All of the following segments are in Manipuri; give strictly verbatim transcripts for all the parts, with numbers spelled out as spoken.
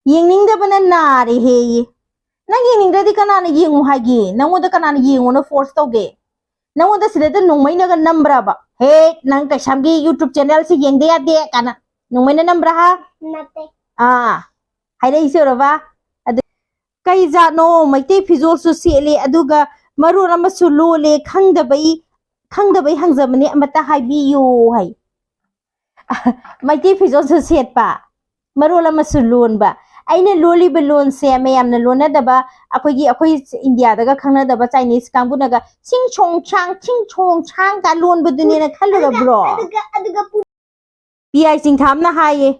ꯌꯦꯡꯅꯤꯡꯗꯕꯅ ꯅꯥꯔꯦ ꯍꯦꯌꯦ꯫ ꯅꯪ ꯌꯦꯡꯅꯤꯡꯗ꯭ꯔꯗꯤ ꯀꯅꯥꯅ ꯌꯦꯡꯉꯨ ꯍꯥꯏꯒꯦ? ꯅꯪꯉꯣꯟꯗ ꯀꯅꯥꯅ ꯌꯦꯡꯉꯣꯅ ꯐꯣꯔꯁ ꯇꯧꯒꯦ? ꯅꯪꯉꯣꯟꯗ ꯁꯤꯗꯩꯗ ꯅꯣꯡꯃꯩꯅꯒ ꯅꯝꯕ꯭ꯔꯕ? ꯍꯦ, ꯅꯪ ꯀꯩꯁꯥꯝꯒꯤ ꯌꯨꯇ꯭ꯌꯨꯕ ꯆꯦꯅꯦꯜꯁꯦ ꯌꯦꯡꯗ ꯌꯥꯗꯦ ꯀꯥꯏꯅ ꯅꯣꯡꯃꯩꯅ ꯅꯝꯕ꯭ꯔꯥ ꯍꯥ? ꯅꯠꯇꯦ꯫ ꯑꯥ, ꯍꯥꯏꯔꯛꯏꯁꯦ ꯎꯔꯕ? ꯑꯗꯨ ꯀꯩ ꯖꯥꯠꯅꯣ? ꯃꯩꯇꯩ ꯐꯤꯖꯣꯜꯁꯨ ꯁꯦꯠꯂꯦ, ꯑꯗꯨꯒ ꯃꯔꯣꯟ ꯑꯃꯁꯨ ꯂꯣꯜꯂꯦ, ꯈꯪꯗꯕꯩ ꯈꯪꯗꯕꯩ ꯍꯪꯖꯕꯅꯦ, ꯑꯃꯇ ꯍꯥꯏꯕꯤꯌꯨ ꯍꯥꯏ꯫ ꯃꯩꯇꯩ ꯐꯤꯖꯣꯜꯁꯨ ꯁꯦꯠꯄ, ꯃꯔꯣꯜ ꯑꯃꯁꯨ ꯂꯣꯟꯕ꯫ ꯑꯩꯅ ꯂꯣꯜꯂꯤꯕ ꯂꯣꯟꯁꯦ ꯃꯌꯥꯝꯅ ꯂꯣꯟꯅꯗꯕ, ꯑꯩꯈꯣꯏꯒꯤ, ꯑꯩꯈꯣꯏ ꯏꯟꯗꯤꯌꯥꯗꯒ ꯈꯪꯅꯗꯕ ꯆꯥꯏꯅꯤꯁ ꯀꯥꯡꯕꯨꯅꯒ ꯁꯤꯡ ꯁꯣꯡ ꯁꯥꯡ ꯁꯤꯡ ꯁꯣꯡ ꯁꯥꯡ ꯀ ꯂꯣꯟꯕꯗꯨꯅꯦꯅ ꯈꯜꯂꯨꯔꯕ꯭ꯔꯣ? ꯑꯗꯨꯒ ꯑꯗꯨꯒ ꯄꯨ- ꯄꯤ ꯑꯥꯏ ꯆꯤꯡꯊꯥꯝꯅ ꯍꯥꯏꯌꯦ,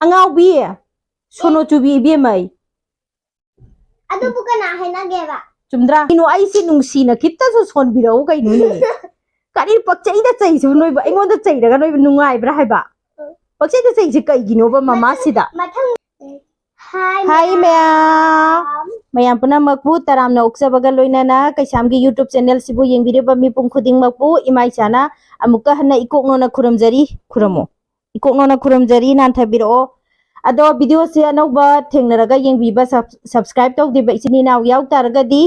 "ꯑꯉꯥꯎꯕꯤ, ꯁꯣꯅꯣ ꯆꯨꯕꯤ ꯏꯕꯦꯝꯃ ꯑꯩ꯫" ꯑꯗꯨꯕꯨ ꯀꯅꯥ ꯍꯥꯏꯅꯒꯦꯕ? ꯆꯨꯝꯗ꯭ꯔꯥ? ꯀꯩꯅꯣ, ꯑꯩꯁꯦ ꯅꯨꯡꯁꯤꯅ ꯈꯤꯇꯁꯨ ꯁꯣꯟꯕꯤꯔꯛꯎ ꯀꯩꯅꯣꯅꯦ꯫ ꯀꯔꯤ ꯄꯛꯆꯩꯗ ꯆꯩꯁꯤꯕꯨ ꯅꯣꯏꯕꯨ? ꯑꯩꯉꯣꯟꯗ ꯆꯩꯔꯒ ꯅꯣꯏꯕꯨ ꯅꯨꯡꯉꯥꯏꯕ꯭ꯔꯥ ꯍꯥꯏꯕ? ꯄꯛꯆꯩꯗ ꯆꯩꯁꯤ ꯀꯩꯒꯤꯅꯣꯕ ꯃꯃꯥꯁꯤꯗ? ꯃꯊꯪ ꯍꯥꯏ ꯍꯥꯏ ꯃꯌꯥꯝ꯫ ꯃꯌꯥꯝ ꯄꯨꯝꯅꯃꯛꯄꯨ ꯇꯔꯥꯝꯅ ꯑꯣꯛꯆꯕꯒ ꯂꯣꯏꯅꯅ ꯀꯩꯁꯥꯝꯒꯤ ꯌꯨꯇ꯭ꯌꯨꯕ ꯆꯦꯅꯦꯜꯁꯤꯕꯨ ꯌꯦꯡꯕꯤꯔꯤꯕ ꯃꯤꯄꯨꯝ ꯈꯨꯗꯤꯡꯃꯛꯄꯨ ꯏꯃꯥ ꯏꯆꯥꯅ ꯑꯃꯨꯛꯀ ꯍꯟꯅ ꯏꯀꯣꯛꯅꯣꯅ ꯈꯨꯔꯨꯝꯖꯔꯤ꯫ ꯈꯨꯔꯨꯝꯃꯣ꯫ ꯏꯀꯣꯛꯅꯣꯅ ꯈꯨꯔꯨꯝꯖꯔꯤ, ꯅꯥꯟꯊꯕꯤꯔꯛꯑꯣ꯫ ꯑꯗꯣ ꯚꯤꯗꯤꯑꯣꯁꯦ ꯑꯅꯧꯕ ꯊꯦꯡꯅꯔꯒ ꯌꯦꯡꯕꯤꯕ, ꯁꯕ-, ꯁꯕꯁꯀ꯭ꯔꯥꯏꯕ ꯇꯧꯗ꯭ꯔꯤꯕ ꯏꯆꯤꯟ ꯏꯅꯥꯎ ꯌꯥꯎ ꯇꯥꯔꯒꯗꯤ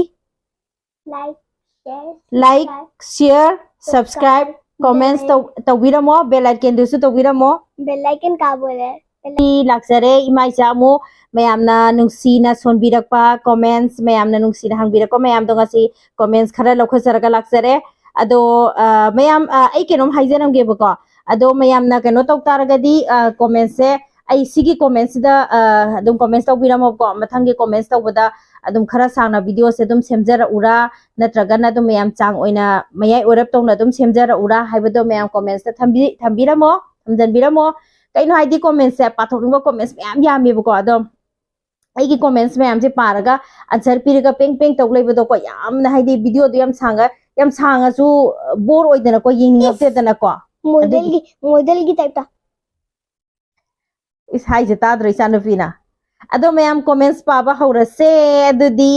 ꯂꯥꯏꯛ ꯁꯤꯌꯔ ꯂꯥꯏꯛ, ꯁꯤꯌꯔ, ꯁꯕꯁꯀ꯭ꯔꯥꯏꯕ, ꯀꯣꯃꯦꯟꯁ ꯇꯧ-, ꯇꯧꯕꯤꯔꯝꯃꯣ, ꯕꯦꯜ ꯑꯥꯏꯀꯟꯗꯨꯁꯨ ꯇꯧꯕꯤꯔꯝꯃꯣ꯫ ꯕꯦꯜ ꯑꯥꯏꯀꯟ ꯀꯥꯕꯣꯂꯦ꯫ ꯑꯩ ꯂꯥꯛꯆꯔꯦ ꯏꯃꯥ ꯏꯆꯥ ꯑꯃꯨꯛ ꯃꯌꯥꯝꯅ ꯅꯨꯡꯁꯤꯅ ꯁꯣꯟꯕꯤꯔꯛꯄ ꯀꯣꯃꯦꯟꯁ, ꯃꯌꯥꯝꯅ ꯅꯨꯡꯁꯤꯅ ꯍꯪꯕꯤꯔꯛꯄ ꯃꯌꯥꯝꯗꯣ ꯉꯁꯤ ꯀꯣꯃꯦꯟꯁ ꯈꯔ ꯂꯧꯈꯠꯆꯔꯒ ꯂꯥꯛꯆꯔꯦ꯫ ꯑꯗꯣ ꯑ, ꯃꯌꯥꯝ, ꯑ, ꯑꯩ ꯀꯩꯅꯣꯝ ꯍꯥꯏꯖꯔꯝꯒꯦꯕꯀꯣ꯫ ꯑꯗꯣ ꯃꯌꯥꯝꯅ ꯀꯩꯅꯣ ꯇꯧ ꯇꯥꯔꯒꯗꯤ, ꯑ, ꯀꯣꯃꯦꯟꯁꯁꯦ ꯑꯩ ꯁꯤꯒꯤ ꯀꯣꯃꯦꯟꯁꯤꯗ, ꯑ, ꯑꯗꯨꯝ ꯀꯣꯃꯦꯟꯁ ꯇꯧꯕꯤꯔꯝꯃꯣꯀꯣ꯫ ꯃꯊꯪꯒꯤ ꯀꯣꯃꯦꯟꯁ ꯇꯧꯕꯗ ꯑꯗꯨꯝ ꯈꯔ ꯁꯥꯡꯅ ꯚꯤꯗꯤꯑꯣꯁꯦ ꯑꯗꯨꯝ ꯁꯦꯝꯖꯔꯛꯎꯔꯥ, ꯅꯠꯇ꯭ꯔꯒꯅ ꯑꯗꯨꯝ ꯃꯌꯥꯝ ꯆꯥꯡ ꯑꯣꯏꯅ ꯃꯌꯥꯏ ꯑꯣꯏꯔꯞ ꯇꯧꯅ ꯑꯗꯨꯝ ꯁꯦꯝꯖꯔꯛꯎꯔꯥ ꯍꯥꯏꯕꯗꯣ ꯃꯌꯥꯝ ꯀꯣꯃꯦꯟꯁꯇ ꯊꯝꯕꯤ-, ꯊꯝꯕꯤꯔꯝꯃꯣ, ꯊꯝꯖꯟꯕꯤꯔꯝꯃꯣ꯫ ꯀꯩꯅꯣ ꯍꯥꯏꯗꯤ ꯀꯣꯃꯦꯟꯁꯁꯦ ꯄꯥꯊꯣꯛꯅꯤꯡꯕ ꯀꯣꯃꯦꯟꯁ ꯃꯌꯥꯝ ꯌꯥꯝꯃꯦꯕꯀꯣ꯫ ꯑꯗꯣ ꯑꯩꯒꯤ ꯀꯣꯃꯦꯟꯁ ꯃꯌꯥꯝꯁꯦ ꯄꯥꯔꯒ ꯑꯟꯁꯔ ꯄꯤꯔꯒ ꯄꯦꯡ ꯄꯦꯡ ꯇꯧ ꯂꯩꯕꯗꯣꯀꯣ, ꯌꯥꯝꯅ ꯍꯥꯏꯗꯤ ꯚꯤꯗꯤꯑꯣꯗꯣ ꯌꯥꯝ ꯁꯥꯡꯉ-, ꯌꯥꯝ ꯁꯥꯡꯉꯁꯨ ꯕꯣꯔ ꯑꯣꯏꯗꯅꯀꯣ, ꯌꯦꯡꯅꯤꯡꯉꯛꯇꯦꯗꯅꯀꯣ꯫ ꯃꯣꯗꯦꯜꯒꯤ ꯃꯣꯗꯦꯜꯒꯤ ꯇꯥꯏꯞꯇ꯫ ꯏꯁ, ꯍꯥꯏꯁꯦ ꯇꯥꯗ꯭ꯔꯣ ꯏꯆꯥꯅꯨꯄꯤꯅ? ꯑꯗꯣ ꯃꯌꯥꯝ ꯀꯣꯃꯦꯟꯁ ꯄꯥꯕ ꯍꯧꯔꯁꯦ ꯑꯗꯨꯗꯤ꯫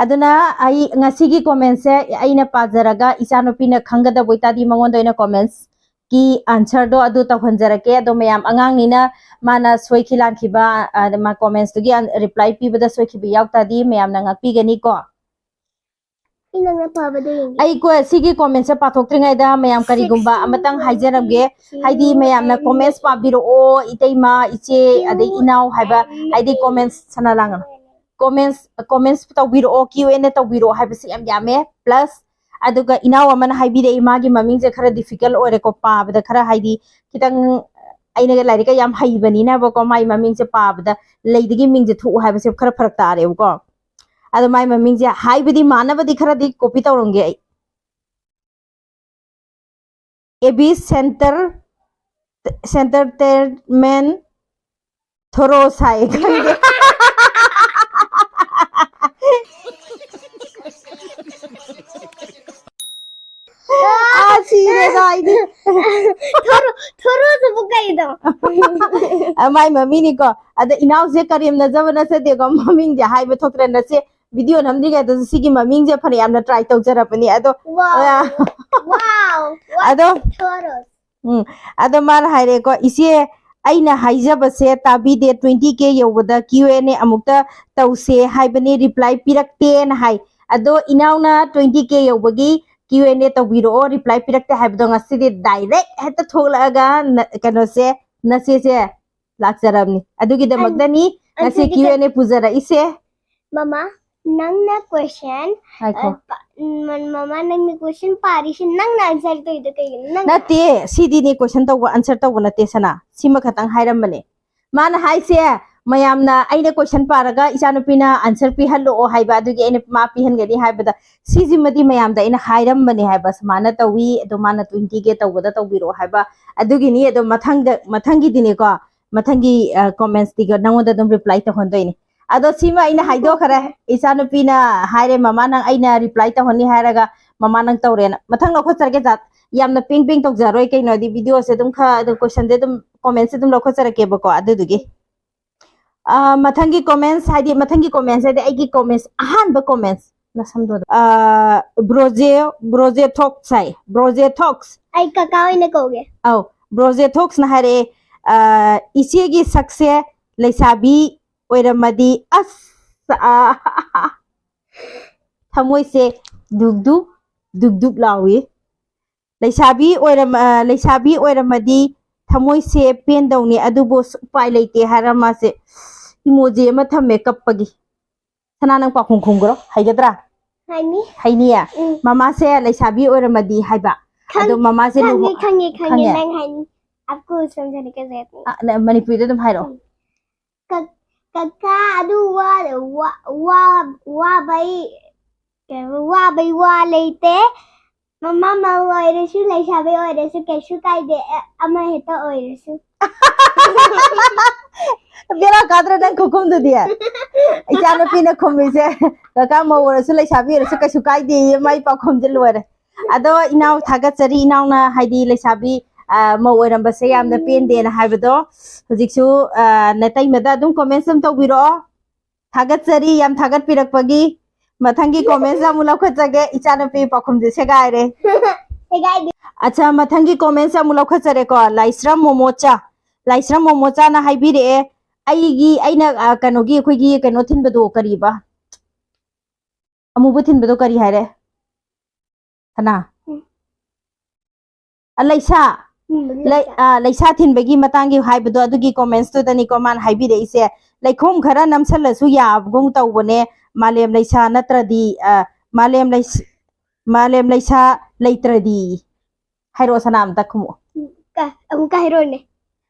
ꯑꯗꯨꯅ ꯑꯩ ꯉꯁꯤꯒꯤ ꯀꯣꯃꯦꯟꯁꯁꯦ ꯑꯩꯅ ꯄꯥꯖꯔꯒ ꯏꯆꯥꯅꯨꯄꯤꯅ ꯈꯪꯒꯗꯕ ꯑꯣꯏꯇꯥꯔꯗꯤ ꯃꯉꯣꯟꯗ ꯑꯣꯏꯅ ꯀꯣꯃꯦꯟꯁ ꯀꯤ ꯑꯟꯁꯔꯗꯣ ꯑꯗꯨ ꯇꯧꯍꯟꯖꯔꯛꯀꯦ꯫ ꯑꯗꯣ ꯃꯌꯥꯝ, ꯑꯉꯥꯡꯅꯤꯅ ꯃꯥꯅ ꯁꯣꯏꯈꯤ ꯂꯥꯟꯈꯤꯕ, ꯑ, ꯃꯥ ꯀꯣꯃꯦꯟꯁꯇꯨꯒꯤ ꯑꯟ-, ꯔꯤꯄ꯭ꯂꯥꯏ ꯄꯤꯕꯗ ꯁꯣꯏꯈꯤꯕ ꯌꯥꯎ ꯇꯥꯔꯗꯤ ꯃꯌꯥꯝꯅ ꯉꯥꯛꯄꯤꯒꯅꯤꯀꯣ꯫ ꯑꯩ ꯅꯪꯅ ꯄꯥꯕꯗꯣ ꯌꯦꯡꯒꯦ꯫ ꯑꯩ ꯀꯣ-, ꯁꯤꯒꯤ ꯀꯣꯃꯦꯟꯁꯦ ꯄꯥꯊꯣꯛꯇ꯭ꯔꯤꯉꯩꯗ ꯃꯌꯥꯝ ꯀꯔꯤꯒꯨꯝꯕ ꯑꯃꯇꯪ ꯍꯥꯏꯖꯔꯝꯒꯦ꯫ ꯍꯥꯏꯗꯤ ꯃꯌꯥꯝꯅ ꯀꯣꯃꯦꯟꯁ ꯄꯥꯕꯤꯔꯛꯑꯣ, ꯏꯇꯩꯃ, ꯏꯆꯦ, ꯑꯗꯩ ꯏꯅꯥꯎ ꯍꯥꯏꯕ, ꯍꯥꯏꯗꯤ ꯀꯣꯃꯦꯟꯁ, ꯁꯅꯥ ꯂꯥꯡꯒꯅꯨ꯫ ꯀꯣꯃꯦꯟꯁ, ꯀꯣꯃꯦꯟꯁ ꯇꯧꯕꯤꯔꯛꯑꯣ, ꯀ꯭ꯌꯨ ꯑꯦꯟ ꯑꯦ ꯇꯧꯕꯤꯔꯛꯑꯣ ꯍꯥꯏꯕꯁꯤ ꯌꯥꯝ ꯌꯥꯝꯃꯦ꯫ ꯄ꯭ꯂꯁ ꯑꯗꯨꯒ ꯏꯅꯥꯎ ꯑꯃꯅ ꯍꯥꯏꯕꯤꯔꯛꯏ, ꯃꯥꯒꯤ ꯃꯃꯤꯡꯁꯦ ꯈꯔ ꯗꯤꯐꯤꯀꯜ ꯑꯣꯏꯔꯦꯀꯣ ꯄꯥꯕꯗ, ꯈꯔ ꯍꯥꯏꯗꯤ ꯈꯤꯇꯪ ꯑꯩꯅꯒ ꯂꯥꯏꯔꯤꯛꯀ ꯌꯥꯝ ꯍꯩꯕꯅꯤꯅꯕꯀꯣ, ꯃꯥꯒꯤ ꯃꯃꯤꯡꯁꯦ ꯄꯥꯕꯗ ꯂꯩꯗꯒꯤ ꯃꯤꯡꯁꯦ ꯊꯣꯛꯎ ꯍꯥꯏꯕꯁꯦ ꯈꯔ ꯐꯔꯛ ꯇꯥꯔꯦꯕꯀꯣ꯫ ꯑꯗꯣ ꯃꯥꯒꯤ ꯃꯃꯤꯡꯁꯦ ꯍꯥꯏꯕꯗꯤ ꯃꯥꯟꯅꯕꯗꯤ ꯈꯔꯗꯤ ꯀꯣꯄꯤ ꯇꯧꯔꯝꯒꯦ ꯑꯩ꯫ ꯑꯦ ꯕꯤ ꯁꯦꯟꯇꯔ, ꯁꯦꯟꯇꯔꯇꯦꯟꯃꯦꯟ ꯊꯣꯔꯣ ꯁꯥꯏ, ꯈꯪꯗꯦ꯫ ꯑꯥ, ꯁꯤꯔꯦꯗ ꯑꯩꯗꯤ꯫ ꯊꯣꯔꯣ, ꯊꯣꯔꯣꯁꯤꯕꯨ ꯀꯩꯅꯣ? ꯑ, ꯃꯥꯏ ꯃꯃꯤꯡꯅꯤꯀꯣ꯫ ꯑꯗ ꯏꯅꯥꯎꯁꯦ ꯀꯔꯦꯝꯅꯖꯕ ꯅꯠꯆꯗꯦꯀꯣ, ꯃꯃꯤꯡꯁꯦ ꯍꯥꯏꯕ ꯊꯣꯛꯇ꯭ꯔꯦ꯫ ꯅꯆꯦ ꯚꯤꯗꯤꯑꯣ ꯅꯝꯗ꯭ꯔꯤꯉꯩꯗꯁꯨ ꯁꯤꯒꯤ ꯃꯃꯤꯡꯁꯦ ꯐꯅꯌꯥꯝꯅ ꯇ꯭ꯔꯥꯏ ꯇꯧꯖꯔꯕꯅꯤ꯫ ꯑꯗꯣ, wow, wow, what ꯑꯗꯣ, ꯊꯣꯔꯣ? ꯎꯝ, ꯑꯗꯣ ꯃꯥꯅ ꯍꯥꯏꯔꯦꯀꯣ, "ꯏꯆꯦ, ꯑꯩꯅ ꯍꯥꯏꯖꯕꯁꯦ ꯇꯥꯕꯤꯗꯦ, ꯇ꯭ꯋꯦꯟꯇꯤ ꯀꯦ ꯌꯧꯕꯗ ꯀ꯭ꯌꯨ ꯑꯦꯟ ꯑꯦ ꯑꯃꯨꯛꯇ ꯇꯧꯁꯦ ꯍꯥꯏꯕꯅꯤ, ꯔꯤꯄ꯭ꯂꯥꯏ ꯄꯤꯔꯛꯇꯦꯅ ꯍꯥꯏ꯫ ꯑꯗꯣ ꯏꯅꯥꯎꯅ ꯇ꯭ꯋꯦꯟꯇꯤ ꯀꯦ ꯌꯧꯕꯒꯤ ꯀ꯭ꯌꯨ ꯑꯦꯟ ꯑꯦ ꯇꯧꯕꯤꯔꯛꯑꯣ, ꯔꯤꯄ꯭ꯂꯥꯏ ꯄꯤꯔꯛꯇꯦ ꯍꯥꯏꯕꯗꯣ ꯉꯁꯤꯗꯤ ꯗꯥꯏꯔꯦꯛ ꯍꯦꯛꯇ ꯊꯣꯛꯂꯛꯑꯒ ꯅ-, ꯀꯩꯅꯣꯁꯦ, ꯅꯆꯦꯁꯦ ꯂꯥꯛꯆꯔꯕꯅꯤ꯫ ꯑꯗꯨꯒꯤꯗꯃꯛꯇꯅꯤ ꯉꯁꯤ ꯑꯗꯨꯗꯤ ꯀ꯭ꯌꯨ ꯑꯦꯟ ꯑꯦ ꯄꯨꯖꯔꯛꯏꯁꯦ꯫" ꯃꯃꯥ, ꯅꯪꯅ ꯀꯣꯏꯁꯟ, ꯉꯥꯏꯈꯣ꯫ ꯑ, ꯄ-, ꯎꯝ, ꯃ-, ꯃꯃꯥ, ꯅꯪꯅ ꯀꯣꯏꯁꯟ ꯄꯥꯔꯤꯁꯤ, ꯅꯪꯅ ꯑꯟꯁꯔ ꯇꯧꯔꯤꯗꯣ ꯀꯩꯒꯤꯅꯣ? ꯅꯪꯅ ꯅꯠꯇꯦ, ꯁꯤꯗꯤꯅꯦ ꯀꯣꯏꯁꯟ ꯇꯧꯕ, ꯑꯟꯁꯔ ꯇꯧꯕ ꯅꯠꯇꯦ, ꯁꯅꯥ꯫ ꯁꯤꯃ ꯈꯛꯇꯪ ꯍꯥꯏꯔꯝꯕꯅꯦ꯫ ꯃꯥꯅ ꯍꯥꯏꯁꯦ, ꯃꯌꯥꯝꯅ ꯑꯩꯅ ꯀꯣꯏꯁꯟ ꯄꯥꯔꯒ ꯏꯆꯥꯅꯨꯄꯤꯅ ꯑꯟꯁꯔ ꯄꯤꯍꯜꯂꯛꯑꯣ ꯍꯥꯏꯕ, ꯑꯗꯨꯒꯤ ꯑꯩꯅ ꯃꯥ ꯄꯤꯍꯟꯒꯅꯤ ꯍꯥꯏꯕꯗ, ꯁꯤꯁꯤꯃꯗꯤ ꯃꯌꯥꯝꯗ ꯑꯩꯅ ꯍꯥꯏꯔꯝꯕꯅꯦ ꯍꯥꯏꯕ, ꯁꯨꯃꯥꯏꯅ ꯇꯧꯏ, ꯑꯗꯣ ꯃꯥꯅ ꯇ꯭ꯋꯦꯟꯇꯤ ꯀꯦ ꯇꯧꯕꯗ ꯇꯧꯕꯤꯔꯛꯑꯣ ꯍꯥꯏꯕ꯫ ꯑꯗꯨꯒꯤꯅꯤ꯫ ꯑꯗꯣ ꯃꯊꯪꯗ, ꯃꯊꯪꯒꯤꯗꯤꯅꯦꯀꯣ, ꯃꯊꯪꯒꯤ, ꯑ, ꯀꯣꯃꯦꯟꯁꯇꯤꯒ ꯅꯪꯉꯣꯟꯗ ꯑꯗꯨꯝ ꯔꯤꯄ꯭ꯂꯥꯏ ꯇꯧꯍꯟꯗꯣꯏꯅꯦ꯫ ꯑꯗꯣ ꯁꯤꯃ ꯑꯩꯅ ꯍꯥꯏꯗꯣꯛꯈ꯭ꯔꯦ꯫ ꯏꯆꯥꯅꯨꯄꯤꯅ ꯍꯥꯏꯔꯦ, "ꯃꯃꯥ, ꯅꯪ ꯑꯩꯅ ꯔꯤꯄ꯭ꯂꯥꯏ ꯇꯧꯍꯟꯅꯤ ꯍꯥꯏꯔꯒ ꯃꯃꯥ ꯅꯪ ꯇꯧꯔꯦꯅ꯫" ꯃꯊꯪ ꯂꯧꯈꯠꯆꯔꯒꯦ, ꯖꯥꯠ ꯌꯥꯝꯅ ꯄꯤꯡ ꯄꯤꯡ ꯇꯧꯖꯔꯣꯏ, ꯀꯩꯅꯣꯗꯤ ꯚꯤꯗꯤꯑꯣꯁꯦ ꯑꯗꯨꯝ ꯈꯔ ꯑꯗꯨꯝ ꯀꯣꯏꯁꯟꯁꯦ ꯑꯗꯨꯝ, ꯀꯣꯃꯦꯟꯁꯦ ꯑꯗꯨꯝ ꯂꯧꯈꯠꯆꯔꯛꯀꯦꯕꯀꯣ꯫ ꯑꯗꯨꯗꯨꯒꯤ, ꯑ, ꯃꯊꯪꯒꯤ ꯀꯣꯃꯦꯟꯁ ꯍꯥꯏꯗꯤ, ꯃꯊꯪꯒꯤ ꯀꯣꯃꯦꯟꯁ ꯍꯥꯏꯗꯤ ꯑꯩꯒꯤ ꯀꯣꯃꯦꯟꯁ, ꯑꯍꯥꯟꯕ ꯀꯣꯃꯦꯟꯁ, ꯅꯁꯝꯗꯣ ꯑꯗꯨꯝ꯫ ꯑꯥ, ꯕ꯭ꯔꯣꯖꯦ, ꯕ꯭ꯔꯣꯖꯦ ꯊꯣꯛꯁ ꯍꯥꯏ꯫ ꯕ꯭ꯔꯣꯖꯦ ꯊꯣꯛꯁ꯫ ꯑꯩ ꯀꯀꯥ ꯑꯣꯏꯅ ꯀꯧꯒꯦ꯫ ꯑꯧ, ꯕ꯭ꯔꯣꯖꯦ ꯊꯣꯛꯁꯅ ꯍꯥꯏꯔꯛꯑꯦ, ꯑꯥ, "ꯏꯆꯦꯒꯤ ꯁꯛꯁꯦ ꯂꯩꯁꯥꯕꯤ ꯑꯣꯏꯔꯝꯃꯗꯤ ꯑꯁ, ꯑꯥ, ꯊꯃꯣꯏꯁꯦ ꯗꯨꯛ ꯗꯨꯛ, ꯗꯨꯛ ꯗꯨꯛ ꯂꯥꯎꯏ꯫ ꯂꯩꯁꯥꯕꯤ ꯑꯣꯏꯔꯝ-, ꯑꯥ, ꯂꯩꯁꯥꯕꯤ ꯑꯣꯏꯔꯝꯃꯗꯤ ꯊꯃꯣꯏꯁꯦ ꯄꯦꯟꯗꯧꯅꯤ, ꯑꯗꯨꯕꯨ ꯑꯁ ꯎꯄꯥꯏ ꯂꯩꯇꯦ" ꯍꯥꯏꯔ ꯃꯥꯁꯦ emoji ꯑꯃ ꯊꯝꯃꯦ ꯀꯞꯄꯒꯤ꯫ ꯁꯅꯥ, ꯅꯪ ꯄꯥꯎꯈꯨꯝ ꯈꯨꯝꯈ꯭ꯔꯣ, ꯍꯩꯒꯗ꯭ꯔꯥ? ꯍꯩꯅꯤ꯫ ꯍꯩꯅꯤꯌꯦ? ꯎꯝ꯫ ꯃꯃꯥꯁꯦ ꯂꯩꯁꯥꯕꯤ ꯑꯣꯏꯔꯝꯃꯗꯤ ꯍꯥꯏꯕ꯫ ꯈꯪ-, ꯑꯗꯣ ꯃꯃꯥꯁꯦ ꯈꯪꯉꯦ, ꯂꯨꯍꯣ-, ꯈꯪꯉꯦ, ꯈꯪꯉꯦ, ꯈꯪꯉꯦ? ꯅꯪ ꯍꯥꯏꯅꯤ꯫ ꯑꯞꯀꯣ ꯁꯝꯖꯥꯅꯦ ꯀꯦ ꯖꯔꯨꯔꯠ ꯅꯍꯤ꯫ ꯑ, ꯅ-, ꯃꯅꯤꯄꯨꯔꯤꯗ ꯑꯗꯨꯝ ꯍꯥꯏꯔꯛꯑꯣ꯫ ꯎꯝ꯫ ꯀ-, ꯀꯀꯥ, ꯑꯗꯨ ꯋꯥ-, ꯋꯥ-, ꯋꯥ-, ꯋꯥꯕꯩ, ꯀꯩ ꯍꯥꯏꯕ, ꯋꯥꯕꯩ ꯋꯥ ꯂꯩꯇꯦ꯫ ꯃꯃꯥ ꯃꯧ ꯑꯣꯏꯔꯁꯨ, ꯂꯩꯁꯥꯕꯤ ꯑꯣꯏꯔꯁꯨ ꯀꯩꯁꯨ ꯀꯥꯏꯗꯦ, ꯑ-, ꯑꯃ ꯍꯦꯛꯇ ꯑꯣꯏꯔꯁꯨ꯫ ꯕꯦꯔꯥ ꯀꯥꯗ꯭ꯔꯣ ꯅꯪ ꯈꯨꯈꯨꯝꯗꯨꯗꯤ? ꯏꯆꯥꯅꯨꯄꯤꯅ ꯈꯨꯝꯃꯤꯁꯦ, ꯀꯀꯥ ꯃꯧ ꯑꯣꯏꯔꯁꯨ, ꯂꯩꯁꯥꯕꯤ ꯑꯣꯏꯔꯁꯨ ꯀꯩꯁꯨ ꯀꯥꯏꯗꯦꯌꯦ, ꯃꯥꯏ ꯄꯥꯎꯈꯨꯝꯁꯦ ꯂꯣꯏꯔꯦ꯫ ꯑꯗꯣ ꯏꯅꯥꯎ ꯊꯥꯒꯠꯆꯔꯤ, ꯏꯅꯥꯎꯅ ꯍꯥꯏꯗꯤ ꯂꯩꯁꯥꯕꯤ, ꯑ, ꯃꯧ ꯑꯣꯏꯔꯝꯕꯁꯦ ꯌꯥꯝꯅ ꯄꯦꯟꯗꯦꯅ ꯍꯥꯏꯕꯗꯣ꯫ ꯍꯧꯖꯤꯛꯁꯨ, ꯑ, ꯅꯇꯩꯃꯗ ꯑꯗꯨꯝ comments ꯑꯗꯨꯝ ꯇꯧꯕꯤꯔꯛꯑꯣ꯫ ꯊꯥꯒꯠꯆꯔꯤ, ꯌꯥꯝ ꯊꯥꯒꯠꯄꯤꯔꯛꯄꯒꯤ꯫ ꯃꯊꯪꯒꯤ comments ꯑꯃꯨꯛ ꯂꯧꯈꯠꯆꯒꯦ꯫ ꯏꯆꯥꯅꯨꯄꯤ ꯄꯥꯎꯈꯨꯝꯁꯦ ꯁꯦꯒꯥꯏꯔꯦ꯫ ꯁꯦꯒꯥꯏꯗꯦ꯫ ꯑꯠꯆꯥ, ꯃꯊꯪꯒꯤ comments ꯑꯃꯨꯛ ꯂꯧꯈꯠꯆꯔꯦꯀꯣ꯫ ꯂꯥꯏꯁ꯭ꯔꯝ ꯃꯣꯃꯣꯆꯥ, ꯂꯥꯏꯁ꯭ꯔꯝ ꯃꯣꯃꯣꯆꯥꯅ ꯍꯥꯏꯕꯤꯔꯛꯑꯦ, "ꯑꯩꯒꯤ, ꯑꯩꯅ, ꯑ, ꯀꯩꯅꯣꯒꯤ, ꯑꯩꯈꯣꯏꯒꯤ ꯀꯩꯅꯣ ꯊꯤꯟꯕꯗꯣ, ꯀꯔꯤꯕ? ꯑꯃꯨꯕ ꯊꯤꯟꯕꯗꯣ ꯀꯔꯤ ꯍꯥꯏꯔꯦ? ꯁꯅꯥ?" ꯎꯝ꯫ ꯑ, ꯂꯩꯁꯥ꯫ ꯎꯝ, ꯂꯩ-, ꯂꯩꯁꯥ꯫ ꯑ, ꯂꯩꯁꯥ ꯊꯤꯟꯕꯒꯤ ꯃꯇꯥꯡꯒꯤ ꯍꯥꯏꯕꯗꯣ, ꯑꯗꯨꯒꯤ comments ꯇꯨꯗꯅꯤꯀꯣ ꯃꯥꯅ ꯍꯥꯏꯕꯤꯔꯛꯏꯁꯦ꯫ "ꯂꯩꯈꯣꯝ ꯈꯔ ꯅꯝꯁꯜꯂꯁꯨ ꯌꯥꯕꯒꯨꯝ ꯇꯧꯕꯅꯦ, ꯃꯥꯂꯦꯝ ꯂꯩꯁꯥ ꯅꯠꯇ꯭ꯔꯗꯤ, ꯑ, ꯃꯥꯂꯦꯝ ꯂꯩꯁ-, ꯃꯥꯂꯦꯝ ꯂꯩꯁꯥ ꯂꯩꯇ꯭ꯔꯗꯤ"꯫ ꯍꯥꯏꯔꯛꯑꯣ ꯁꯅꯥ, ꯑꯝꯇ ꯈꯨꯝꯃꯛꯑꯣ꯫ ꯀ-, ꯑꯃꯨꯛꯀ ꯍꯥꯏꯔꯛꯑꯣꯅꯦ꯫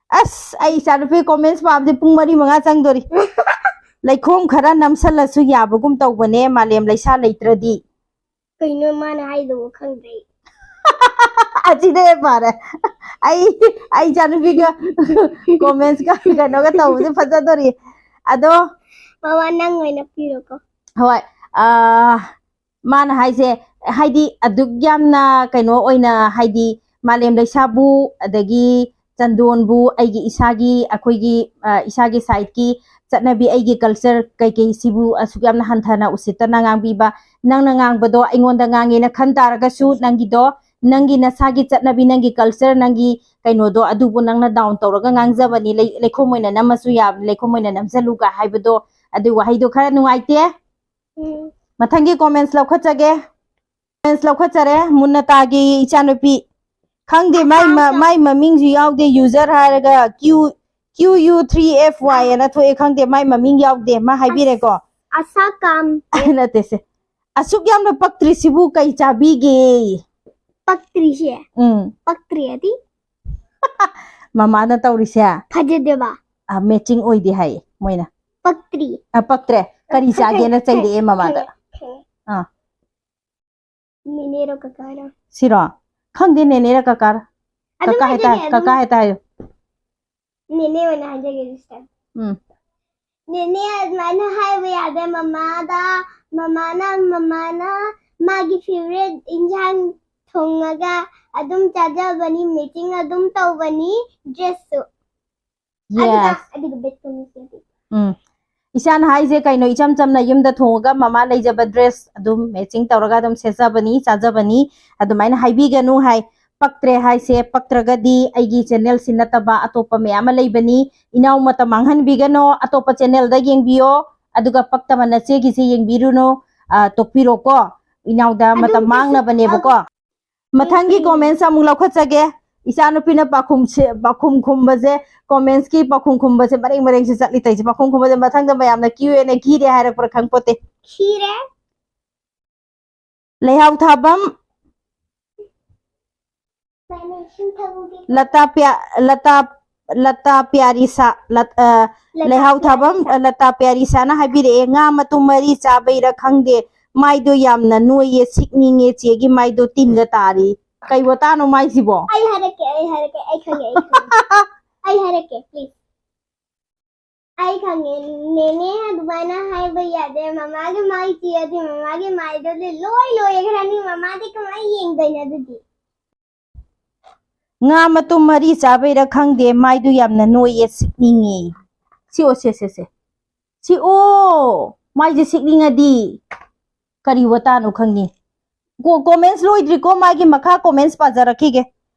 ꯑꯁ, ꯑꯩ ꯏꯆꯥꯅꯨꯄꯤ comments ꯄꯥꯕꯗꯤ ꯄꯨꯡ ꯃꯔꯤ ꯃꯉꯥ ꯆꯪꯗꯣꯔꯤ꯫ "ꯂꯩꯈꯣꯝ ꯈꯔ ꯅꯝꯁꯜꯂꯁꯨ ꯌꯥꯕꯒꯨꯝ ꯇꯧꯕꯅꯦ, ꯃꯥꯂꯦꯝ ꯂꯩꯁꯥ ꯂꯩꯇ꯭ꯔꯗꯤ"꯫ ꯀꯩꯅꯣ ꯃꯥꯅ ꯍꯥꯏꯗꯨꯕꯨ ꯈꯪꯗ꯭ꯔꯦ꯫ ꯑꯁꯤꯗ ꯍꯦꯛ ꯐꯔꯦ꯫ ꯑꯩ, ꯑꯩ ꯏꯆꯥꯅꯨꯄꯤꯒ comments ꯀ ꯀꯩꯅꯣꯒ ꯇꯧꯕꯁꯦ ꯐꯖꯗꯣꯔꯤ꯫ ꯑꯗꯣ ꯃꯃꯥ, ꯅꯪ ꯑꯣꯏꯅ ꯄꯤꯔꯣꯀꯣ꯫ ꯍꯣꯏ꯫ ꯑꯥ, ꯃꯥꯅ ꯍꯥꯏꯁꯦ, ꯍꯥꯏꯗꯤ, ꯑꯗꯨꯛ ꯌꯥꯝꯅ ꯀꯩꯅꯣ ꯑꯣꯏꯅ, ꯍꯥꯏꯗꯤ, ꯃꯥꯂꯦꯝ ꯂꯩꯁꯥꯕꯨ, ꯑꯗꯒꯤ ꯆꯟꯗꯣꯟꯕꯨ ꯑꯩꯒꯤ ꯏꯁꯥꯒꯤ, ꯑꯩꯈꯣꯏꯒꯤ, ꯑ, ꯏꯁꯥꯒꯤ ꯁꯥꯏꯠꯀꯤ ꯆꯠꯅꯕꯤ, ꯑꯩꯒꯤ ꯀꯜꯆꯔ ꯀꯩꯀꯩꯁꯤꯕꯨ ꯑꯁꯨꯛ ꯌꯥꯝꯅ ꯍꯟꯊꯅ ꯎꯁꯤꯠꯇꯅ ꯉꯥꯡꯕꯤꯕ, ꯅꯪꯅ ꯉꯥꯡꯕꯗꯣ ꯑꯩꯉꯣꯟꯗ ꯉꯥꯡꯉꯦꯅ ꯈꯟ ꯇꯥꯔꯒꯁꯨ, ꯅꯪꯒꯤꯗꯣ, ꯅꯪꯒꯤ ꯅꯁꯥꯒꯤ ꯆꯠꯅꯕꯤ, ꯅꯪꯒꯤ ꯀꯜꯆꯔ, ꯅꯪꯒꯤ ꯀꯩꯅꯣꯗꯣ, ꯑꯗꯨꯕꯨ ꯅꯪꯅ ꯗꯥꯎꯟ ꯇꯧꯔꯒ ꯉꯥꯡꯖꯕꯅꯤ, ꯂꯩ-, ꯂꯩꯈꯣꯝ ꯑꯣꯏꯅ ꯅꯝꯃꯁꯨ ꯌꯥꯕꯅꯤ, ꯂꯩꯈꯣꯝ ꯑꯣꯏꯅ ꯅꯝꯖꯜꯂꯨꯒ ꯍꯥꯏꯕꯗꯣ, ꯑꯗꯨ ꯋꯥꯍꯩꯗꯣ ꯈꯔ ꯅꯨꯡꯉꯥꯏꯇꯦ꯫ ꯎꯝ꯫ ꯃꯊꯪꯒꯤ ꯀꯣꯃꯦꯟꯁ ꯂꯧꯈꯠꯆꯒꯦ꯫ ꯀꯣꯃꯦꯟꯁ ꯂꯧꯈꯠꯆꯔꯦ, ꯃꯨꯟꯅꯇꯥꯒꯤ ꯏꯆꯥꯅꯨꯄꯤ꯫ ꯈꯪꯗꯦ, ꯃꯥꯏ ꯃ-, ꯃꯥꯏ ꯃꯃꯤꯡꯁꯨ ꯌꯥꯎꯗꯦ, ꯌꯨꯖꯔ ꯍꯥꯏꯔꯒ Q, Q U three F Y ꯑꯅ ꯊꯣꯛꯑꯦ, ꯈꯪꯗꯦ, ꯃꯥꯏ ꯃꯃꯤꯡ ꯌꯥꯎꯗꯦ, ꯃꯥ ꯍꯥꯏꯕꯤꯔꯦꯀꯣ꯫ ꯑꯁꯥꯀꯥꯝ꯫ ꯅꯠꯇꯦꯁꯦ, "ꯑꯁꯨꯛ ꯌꯥꯝꯅ ꯄꯛꯇ꯭ꯔꯤꯁꯤꯕꯨ ꯀꯩ ꯆꯥꯕꯤꯒꯦ?" ꯄꯛꯇ꯭ꯔꯤꯁꯦ? ꯎꯝ꯫ ꯄꯛꯇ꯭ꯔꯤ ꯑꯗꯤ? ꯃꯃꯥꯅ ꯇꯧꯔꯤꯁꯦ? ꯐꯖꯗꯦꯕ? ꯑ, ꯃꯦꯆꯤꯡ ꯑꯣꯏꯗꯦ ꯍꯥꯏꯌꯦ ꯃꯣꯏꯅ꯫ ꯄꯛꯇ꯭ꯔꯤ꯫ ꯑ, ꯄꯛꯇ꯭ꯔꯦ꯫ ꯀꯔꯤ ꯈꯪꯉꯦ, ꯆꯥꯒꯦꯅ ꯆꯩꯔꯛꯑꯦ ꯃꯃꯥꯗ꯫ ꯈꯪꯉꯦ, ꯈꯪꯉꯦ꯫ ꯑꯥ꯫ ꯅꯦꯅꯦꯔꯣ ꯀꯀꯥꯔꯣ? ꯁꯤꯔꯣ? ꯈꯪꯗꯦ, ꯅꯦꯅꯦꯔ ꯀꯀꯥꯔ꯫ ꯑꯗꯨꯝ ꯀꯀꯥ ꯍꯦꯛꯇ ꯍꯥꯏꯖꯒꯦ, ꯍꯥꯏ-, ꯑꯗꯨꯝ꯫ ꯀꯀꯥ ꯍꯦꯛꯇ ꯍꯥꯏꯌꯨ꯫ ꯅꯦꯅꯦ ꯑꯣꯏꯅ ꯍꯥꯏꯖꯒꯦ this time꯫ ꯎꯝ꯫ ꯅꯦꯅꯦ ꯑꯗꯨꯃꯥꯏꯅ ꯍꯥꯏꯕ ꯌꯥꯗꯦ ꯃꯃꯥꯗ꯫ ꯃꯃꯥꯅ, ꯃꯃꯥꯅ ꯃꯥꯒꯤ favourite ꯏꯟꯖꯥꯡ ꯊꯣꯡꯉꯒ ꯑꯗꯨꯝ ꯆꯥꯖꯕꯅꯤ, matching ꯑꯗꯨꯝ ꯇꯧꯕꯅꯤ, dressꯁꯨ꯫ ꯑꯗꯨꯒ, yes꯫ ꯑꯗꯨꯒ bed ꯇꯨꯝꯃꯤꯁꯦ꯫ ꯎꯝ꯫ ꯏꯆꯥꯅ ꯍꯥꯏꯁꯦ ꯀꯩꯅꯣ, ꯏꯆꯝ ꯆꯝꯅ ꯌꯨꯝꯗ ꯊꯣꯡꯉꯒ ꯃꯃꯥ ꯂꯩꯖꯕ dress ꯑꯗꯨꯝ matching ꯇꯧꯔꯒ ꯑꯗꯨꯝ ꯁꯦꯠꯆꯕꯅꯤ, ꯆꯥꯖꯕꯅꯤ꯫ ꯑꯗꯨꯃꯥꯏꯅ ꯍꯥꯏꯕꯤꯒꯅꯨ ꯍꯥꯏ꯫ ꯄꯛꯇ꯭ꯔꯦ ꯍꯥꯏꯁꯦ, ꯄꯛꯇ꯭ꯔꯒꯗꯤ ꯑꯩꯒꯤ channelꯁꯤ ꯅꯠꯇꯕ ꯑꯇꯣꯞꯄ ꯃꯌꯥꯝ ꯑꯃ ꯂꯩꯕꯅꯤ꯫ ꯏꯅꯥꯎ ꯃꯇꯝ ꯃꯥꯡꯍꯟꯕꯤꯒꯅꯣ, ꯑꯇꯣꯞꯄ channelꯗ ꯌꯦꯡꯕꯤꯌꯣ꯫ ꯑꯗꯨꯒ ꯄꯛꯇꯕ ꯅꯆꯦꯒꯤꯁꯦ ꯌꯦꯡꯕꯤꯔꯨꯅꯨ, ꯑ, ꯇꯣꯛꯄꯤꯔꯣꯀꯣ꯫ ꯏꯅꯥꯎꯗ ꯃꯇꯝ ꯑꯗꯨ ꯃꯥꯡꯅꯕꯅꯦꯕꯀꯣ꯫ ꯃꯊꯪꯒꯤ ꯎꯝ꯫ Comments ꯑꯃꯨꯛ ꯂꯧꯈꯠꯆꯒꯦ꯫ ꯏꯆꯥꯅꯨꯄꯤꯅ ꯄꯥꯎꯈꯨꯝꯁꯦ, ꯄꯥꯎꯈꯨꯝ ꯈꯨꯝꯕꯁꯦ, commentsꯀꯤ ꯄꯥꯎꯈꯨꯝ ꯈꯨꯝꯕꯁꯦ ꯃꯔꯦꯡ ꯃꯔꯦꯡꯁꯦ ꯆꯠꯂꯤ ꯇꯧꯔꯤꯁꯦ꯫ ꯄꯥꯎꯈꯨꯝ ꯈꯨꯝꯕꯁꯦ ꯃꯊꯪꯗ ꯃꯌꯥꯝꯅ Q and A ꯈꯤꯔꯦ ꯍꯥꯏꯔꯛꯄ꯭ꯔꯥ ꯈꯪꯄꯣꯠꯇꯦ꯫ ꯈꯤꯔꯦ꯫ ꯂꯩꯍꯥꯎ ꯊꯥꯕꯝ ꯂꯇꯥ ꯄ꯭ꯌꯥ-, ꯂꯇꯥ, ꯂꯇꯥ ꯄ꯭ꯌꯥꯔꯤꯁꯥ, ꯂꯠ-, ꯑ, ꯂꯇꯥ ꯂꯩꯍꯥꯎ ꯊꯥꯕꯝ, ꯄ꯭ꯌꯥꯔꯤꯁꯥ꯫ ꯂꯇꯥ ꯄ꯭ꯌꯥꯔꯤꯁꯥꯅ ꯍꯥꯏꯕꯤꯔꯛꯑꯦ, "ꯉꯥ ꯃꯇꯨꯝ ꯃꯔꯤ ꯆꯥꯕꯩꯔꯥ ꯈꯪꯗꯦ, ꯃꯥꯏꯗꯣ ꯌꯥꯝꯅ ꯅꯣꯏꯌꯦ, ꯁꯤꯛꯅꯤꯡꯉꯦ, ꯆꯦꯒꯤ ꯃꯥꯏꯗꯣ ꯇꯤꯟꯒ ꯇꯥꯔꯤ"꯫ ꯀꯩ ꯋꯥꯇꯥꯅꯣ ꯃꯥꯏꯁꯤꯕꯣ? ꯑꯩ ꯍꯥꯏꯔꯛꯀꯦ, ꯑꯩ ꯍꯥꯏꯔꯛꯀꯦ, ꯑꯩ ꯈꯪꯉꯦ, ꯑꯩ ꯈꯪꯉꯦ꯫ ꯑꯩ ꯍꯥꯏꯔꯛꯀꯦ, please꯫ ꯑꯩ ꯈꯪꯉꯦ, ꯅꯦꯅꯦ ꯑꯗꯨꯃꯥꯏꯅ ꯍꯥꯏꯕ ꯌꯥꯗꯦ꯫ ꯃꯃꯥꯒꯤ ꯃꯥꯏ ꯆꯤꯛꯑꯗꯤ ꯃꯃꯥꯒꯤ ꯃꯥꯏꯗꯨꯗꯤ ꯂꯣꯏ ꯂꯣꯏꯈ꯭ꯔꯅꯤ꯫ ꯃꯃꯥꯗꯤ ꯀꯃꯥꯏꯅ ꯌꯦꯡꯗꯣꯏꯅꯣ ꯑꯗꯨꯗꯤ? ꯉꯥ ꯃꯇꯨꯝ ꯃꯔꯤ ꯆꯥꯕꯩꯔꯥ ꯈꯪꯗꯦ, ꯃꯥꯏꯗꯨ ꯌꯥꯝꯅ ꯅꯣꯏꯌꯦ, ꯁꯤꯛꯅꯤꯡꯉꯦ꯫ ꯁꯤ ꯑꯣ, ꯁꯦ, ꯁꯦ, ꯁꯦ꯫ ꯁꯤ ꯑꯣ, ꯃꯥꯏꯁꯦ ꯁꯤꯛꯅꯤꯡꯉꯗꯤ ꯀꯔꯤ ꯋꯥꯇꯥꯅꯣ ꯈꯪꯅꯤ꯫ ꯀꯣ-, comments ꯂꯣꯏꯗ꯭ꯔꯤꯀꯣ, ꯃꯥꯒꯤ ꯃꯈꯥ comments ꯄꯥꯖꯔꯛꯈꯤꯒꯦ꯫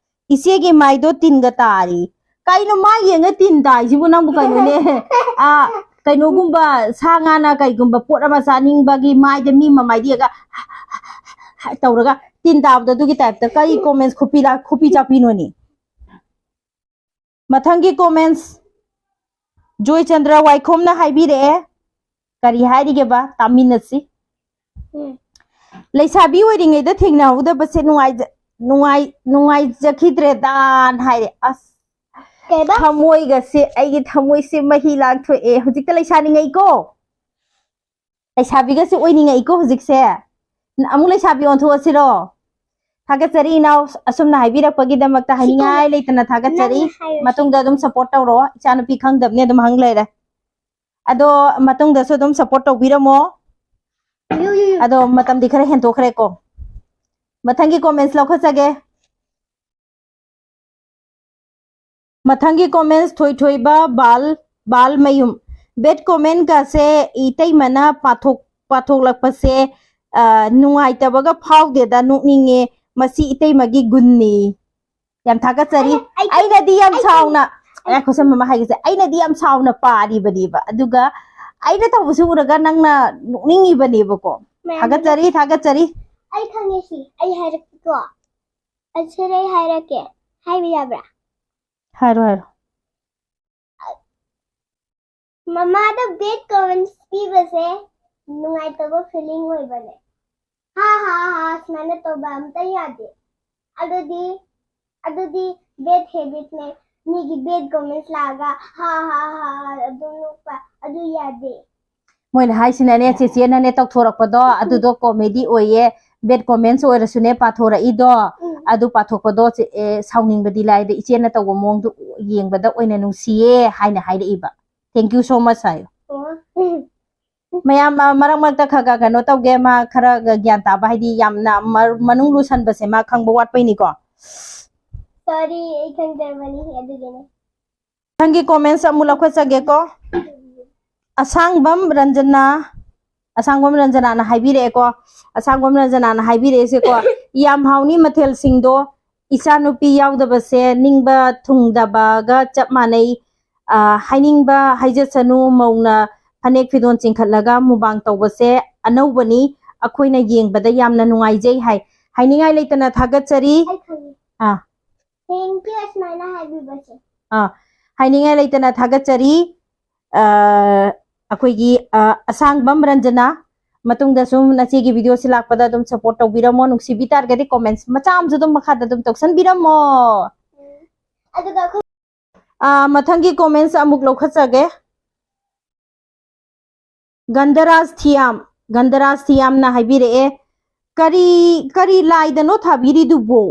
"ꯏꯆꯦꯒꯤ ꯃꯥꯏꯗꯣ ꯇꯤꯟꯒ ꯇꯥꯔꯤ"꯫ ꯀꯩꯅꯣ ꯃꯥꯏ ꯌꯦꯡꯉ ꯇꯤꯟ ꯇꯥꯏꯁꯤꯕꯨ ꯅꯪꯕꯨ ꯀꯩꯅꯣꯅꯦ? ꯑꯥ, ꯀꯩꯅꯣꯒꯨꯝꯕ ꯁꯥ ꯉꯥꯅ ꯀꯩꯒꯨꯝꯕ ꯄꯣꯠ ꯑꯃ ꯆꯥꯅꯤꯡꯕꯒꯤ ꯃꯥꯏꯗ ꯃꯤ ꯃꯃꯥꯏꯗ ꯌꯦꯡꯉꯒ ꯇꯧꯔꯒ ꯇꯤꯟ ꯇꯥꯕꯗꯣ ꯑꯗꯨꯒꯤ type ꯇ ꯀꯔꯤ comments ꯈꯨꯄꯤ ꯂꯥ-, ꯈꯨꯄꯤ ꯆꯥꯄꯤꯅꯣꯅꯦ? ꯃꯊꯪꯒꯤ comments ꯖꯣꯏꯆꯟꯗ꯭ꯔ ꯋꯥꯏꯈꯣꯝꯅ ꯍꯥꯏꯕꯤꯔꯛꯑꯦ꯫ ꯀꯔꯤ ꯍꯥꯏꯔꯤꯒꯦꯕ? ꯇꯥꯃꯤꯟꯅꯁꯤ꯫ ꯎꯝ꯫ "ꯂꯩꯁꯥꯕꯤ ꯑꯣꯏꯔꯤꯉꯩꯗ ꯊꯦꯡꯅꯍꯧꯗꯕꯁꯦ ꯅꯨꯡꯉꯥꯏꯖ-, ꯅꯨꯡꯉꯥꯏ-, ꯅꯨꯡꯉꯥꯏꯖꯈꯤꯗ꯭ꯔꯦꯗꯥꯅ" ꯍꯥꯏꯔꯦ꯫ ꯑꯁ, ꯀꯩꯕ? ꯊꯃꯣꯏꯒꯁꯦ, ꯑꯩꯒꯤ ꯊꯃꯣꯏꯁꯦ ꯃꯍꯤ ꯂꯥꯡꯊꯣꯛꯑꯦ꯫ ꯍꯧꯖꯤꯛꯇ ꯂꯩꯁꯥꯅꯤꯡꯉꯩꯀꯣ꯫ ꯂꯩꯁꯥꯕꯤꯒꯁꯦ ꯑꯣꯏꯅꯤꯡꯉꯛꯏꯀꯣ ꯍꯧꯖꯤꯛꯁꯦ꯫ ꯑꯃꯨꯛ ꯂꯩꯁꯥꯕꯤ ꯑꯣꯟꯊꯣꯛꯑꯁꯤꯔꯣ? ꯊꯥꯒꯠꯆꯔꯤ ꯏꯅꯥꯎ, ꯑꯁꯨꯝꯅ ꯍꯥꯏꯕꯤꯔꯛꯄꯒꯤꯗꯃꯛꯇ ꯁꯤ ꯍꯥꯏꯅꯤꯡꯉꯥꯏ ꯀꯣꯟꯅ ꯂꯩꯇꯅ ꯊꯥꯒꯠꯆꯔꯤ꯫ ꯅꯪꯅ ꯍꯥꯏꯔꯣ ꯁꯤ꯫ ꯃꯇꯨꯡꯗ ꯑꯗꯨꯝ support ꯇꯧꯔꯣ꯫ ꯏꯆꯥꯅꯨꯄꯤ ꯈꯪꯗꯕꯅꯦ ꯑꯗꯨꯝ ꯍꯪ ꯂꯩꯔꯦ꯫ ꯑꯗꯣ ꯃꯇꯨꯡꯗꯁꯨ ꯑꯗꯨꯝ support ꯇꯧꯕꯤꯔꯝꯃꯣ꯫ ꯌꯨ, ꯌꯨ, ꯌꯨ꯫ ꯑꯗꯣ ꯃꯇꯝꯗꯤ ꯈꯔ ꯍꯦꯟꯇꯣꯛꯈ꯭ꯔꯦꯀꯣ꯫ ꯃꯊꯪꯒꯤ comments ꯂꯧꯈꯠꯆꯒꯦ꯫ ꯃꯊꯪꯒꯤ comments ꯊꯣꯏꯊꯣꯏꯕ ꯕꯥꯜ, ꯕꯥꯜ ꯃꯌꯨꯝ꯫ "Bad comment ꯀꯥꯁꯦ ꯏꯇꯩꯃꯅ ꯄꯥꯊꯣꯛ-, ꯄꯥꯊꯣꯛꯂꯛꯄꯁꯦ, ꯑ, ꯅꯨꯡꯉꯥꯏꯇꯕꯒ ꯐꯥꯎꯗꯦꯗ, ꯅꯣꯛꯅꯤꯡꯉꯦ꯫ ꯃꯁꯤ ꯏꯇꯩꯃꯒꯤ ꯒꯨꯟꯅꯤ"꯫ ꯌꯥꯝ ꯊꯥꯒꯠꯆꯔꯤ꯫ ꯑꯩꯅ, ꯑꯩ, ꯑꯩꯅꯗꯤ ꯌꯥꯝ ꯑꯩ, ꯁꯥꯎꯅ, ꯑꯩ, ꯉꯥꯏꯈꯣ, ꯁꯝ ꯑꯃ ꯍꯥꯏꯒꯦꯁꯦ꯫ ꯑꯩꯅꯗꯤ ꯌꯥꯝ ꯁꯥꯎꯅ ꯄꯥꯔꯤꯕꯅꯦꯕ꯫ ꯑꯗꯨꯒ ꯑꯩꯅ ꯇꯧꯕꯁꯤ ꯎꯔꯒ ꯅꯪꯅ ꯅꯣꯛꯅꯤꯡꯉꯤꯕꯅꯦꯕꯀꯣ꯫ ꯃꯌꯥꯝ ꯊꯥꯒꯠꯆꯔꯤ, ꯊꯥꯒꯠꯆꯔꯤ꯫ ꯑꯩ ꯈꯪꯉꯦ ꯁꯤ꯫ ꯑꯩ ꯍꯥꯏꯔꯛꯀꯦꯀꯣ꯫ ꯑꯁꯤꯗ ꯑꯩ ꯍꯥꯏꯔꯛꯀꯦ꯫ ꯍꯥꯏꯕ ꯌꯥꯕ꯭ꯔꯥ? ꯍꯥꯏꯔꯣ, ꯍꯥꯏꯔꯣ꯫ ꯃꯃꯥꯗ bad comments ꯄꯤꯕꯁꯦ ꯅꯨꯡꯉꯥꯏꯇꯕ feeling ꯑꯣꯏꯕꯅꯦ꯫ "ꯍꯥ, ꯍꯥ, ꯍꯥ", ꯁꯨꯃꯥꯏꯅ ꯇꯧꯕ ꯑꯝꯇ ꯌꯥꯗꯦ꯫ ꯑꯗꯨꯗꯤ, ꯑꯗꯨꯗꯤ bad habit ꯅꯦ꯫ ꯃꯤꯒꯤ bad comments ꯂꯥꯛꯑꯒ "ꯍꯥ, ꯍꯥ, ꯍꯥ", ꯑꯗꯨꯝ ꯅꯣꯛꯄ, ꯑꯗꯨ ꯌꯥꯗꯦ꯫ ꯃꯣꯏꯅ ꯍꯥꯏꯁꯤꯅꯅꯦ, ꯆꯦꯆꯦꯅꯅꯦ ꯇꯧꯊꯣꯔꯛꯄꯗꯣ ꯑꯗꯨꯗꯣ comedy ꯑꯣꯏꯌꯦ, bad comments ꯑꯣꯏꯔꯁꯨꯅꯦ ꯄꯥꯊꯣꯔꯛꯏꯗꯣ, ꯎꯝ꯫ ꯑꯗꯨ ꯄꯥꯊꯣꯛꯄꯗꯣ ꯆꯦ-, ꯑꯦ, ꯁꯥꯎꯅꯤꯡꯕꯗꯤ ꯂꯥꯏꯗ, ꯏꯆꯦꯅ ꯇꯧꯕ ꯃꯑꯣꯡꯗꯣ ꯌꯦꯡꯕꯗ ꯑꯣꯏꯅ ꯅꯨꯡꯁꯤꯌꯦ ꯍꯥꯏꯅ ꯍꯥꯏꯔꯛꯏꯕ꯫ Thank you so much ꯍꯥꯏꯌꯨ꯫ ꯑꯣ꯫ ꯃꯌꯥꯝ, ꯑ, ꯃꯔꯛ ꯃꯔꯛꯇ ꯈꯔ ꯈꯔ ꯀꯩꯅꯣ ꯇꯧꯒꯦ, ꯃꯥ ꯈꯔ ꯒ꯭ꯌꯥꯟ ꯇꯥꯕ, ꯍꯥꯏꯗꯤ ꯌꯥꯝꯅ ꯃꯔ-, ꯃꯅꯨꯡ ꯂꯨꯁꯟꯕꯁꯦ ꯃꯥ ꯈꯪꯕ ꯋꯥꯠꯄꯩꯅꯤꯀꯣ꯫ Sorry, ꯑꯩ ꯈꯪꯗ꯭ꯔꯕꯅꯤ ꯑꯗꯨꯒꯤꯅꯦ꯫ ꯃꯊꯪꯒꯤ comments ꯑꯃꯨꯛ ꯂꯧꯈꯠꯆꯒꯦꯀꯣ꯫ ꯑꯁꯥꯡꯕꯝ ꯔꯟꯖꯅꯥ, ꯑꯁꯥꯡꯕꯝ ꯔꯟꯖꯅꯥꯅ ꯍꯥꯏꯕꯤꯔꯛꯑꯦꯀꯣ꯫ ꯑꯁꯥꯡꯕꯝ ꯔꯟꯖꯅꯥꯅ ꯍꯥꯏꯕꯤꯔꯛꯏꯁꯦꯀꯣ, "ꯌꯥꯝ ꯍꯥꯎꯅꯤ ꯃꯊꯦꯜꯁꯤꯡꯗꯣ, ꯏꯆꯥꯅꯨꯄꯤ ꯌꯥꯎꯗꯕꯁꯦ ꯅꯤꯡꯕ ꯊꯨꯡꯗꯕꯒ ꯆꯞ ꯃꯥꯟꯅꯩ꯫ ꯑ, ꯍꯥꯏꯅꯤꯡꯕ ꯍꯥꯏꯖꯁꯅꯨ, ꯃꯧꯅ ꯐꯅꯦꯛ ꯐꯤꯗꯣꯟ ꯆꯤꯡꯈꯠꯂꯒ ꯃꯨꯕꯥꯡ ꯇꯧꯕꯁꯦ ꯑꯅꯧꯕꯅꯤ, ꯑꯩꯈꯣꯏꯅ ꯌꯦꯡꯕꯗ ꯌꯥꯝꯅ ꯅꯨꯡꯉꯥꯏꯖꯩ" ꯍꯥꯏ꯫ ꯍꯥꯏꯅꯤꯡꯉꯥꯏ ꯂꯩꯇꯅ ꯊꯥꯒꯠꯆꯔꯤ꯫ ꯑꯩ ꯈꯪꯉꯦ꯫ ꯑꯥ꯫ Thank you ꯑꯁꯨꯃꯥꯏꯅ ꯍꯥꯏꯕꯤꯕꯁꯦ꯫ ꯑꯥ, ꯍꯥꯏꯅꯤꯡꯉꯥꯏ ꯂꯩꯇꯅ ꯊꯥꯒꯠꯆꯔꯤ꯫ ꯑ, ꯑꯩꯈꯣꯏꯒꯤ, ꯑ, ꯑꯁꯥꯡꯕꯝ ꯔꯟꯖꯅꯥ, ꯃꯇꯨꯡꯗꯁꯨ ꯅꯆꯦꯒꯤ video ꯁꯤ ꯂꯥꯛꯄꯗ ꯑꯗꯨꯝ support ꯇꯧꯕꯤꯔꯝꯃꯣ꯫ ꯅꯨꯡꯁꯤꯕꯤ ꯇꯥꯔꯒꯗꯤ comments ꯃꯆꯥ ꯑꯃꯁꯨ ꯑꯗꯨꯝ ꯃꯈꯥꯗ ꯑꯗꯨꯝ ꯇꯧꯁꯟꯕꯤꯔꯝꯃꯣ꯫ ꯎꯝ꯫ ꯑꯗꯨꯒ ꯑꯩꯈꯣꯏ ꯑ, ꯃꯊꯪꯒꯤ comments ꯑꯃꯨꯛ ꯂꯧꯈꯠꯆꯒꯦ꯫ ꯒꯟꯙꯔꯥꯖ ꯊꯤꯌꯥꯝ, ꯒꯟꯙꯔꯥꯖ ꯊꯤꯌꯥꯝꯅ ꯍꯥꯏꯕꯤꯔꯛꯑꯦ, "ꯀꯔꯤ, ꯀꯔꯤ ꯂꯥꯏꯗꯅꯣ ꯊꯥꯕꯤꯔꯤꯗꯨꯕꯣ?"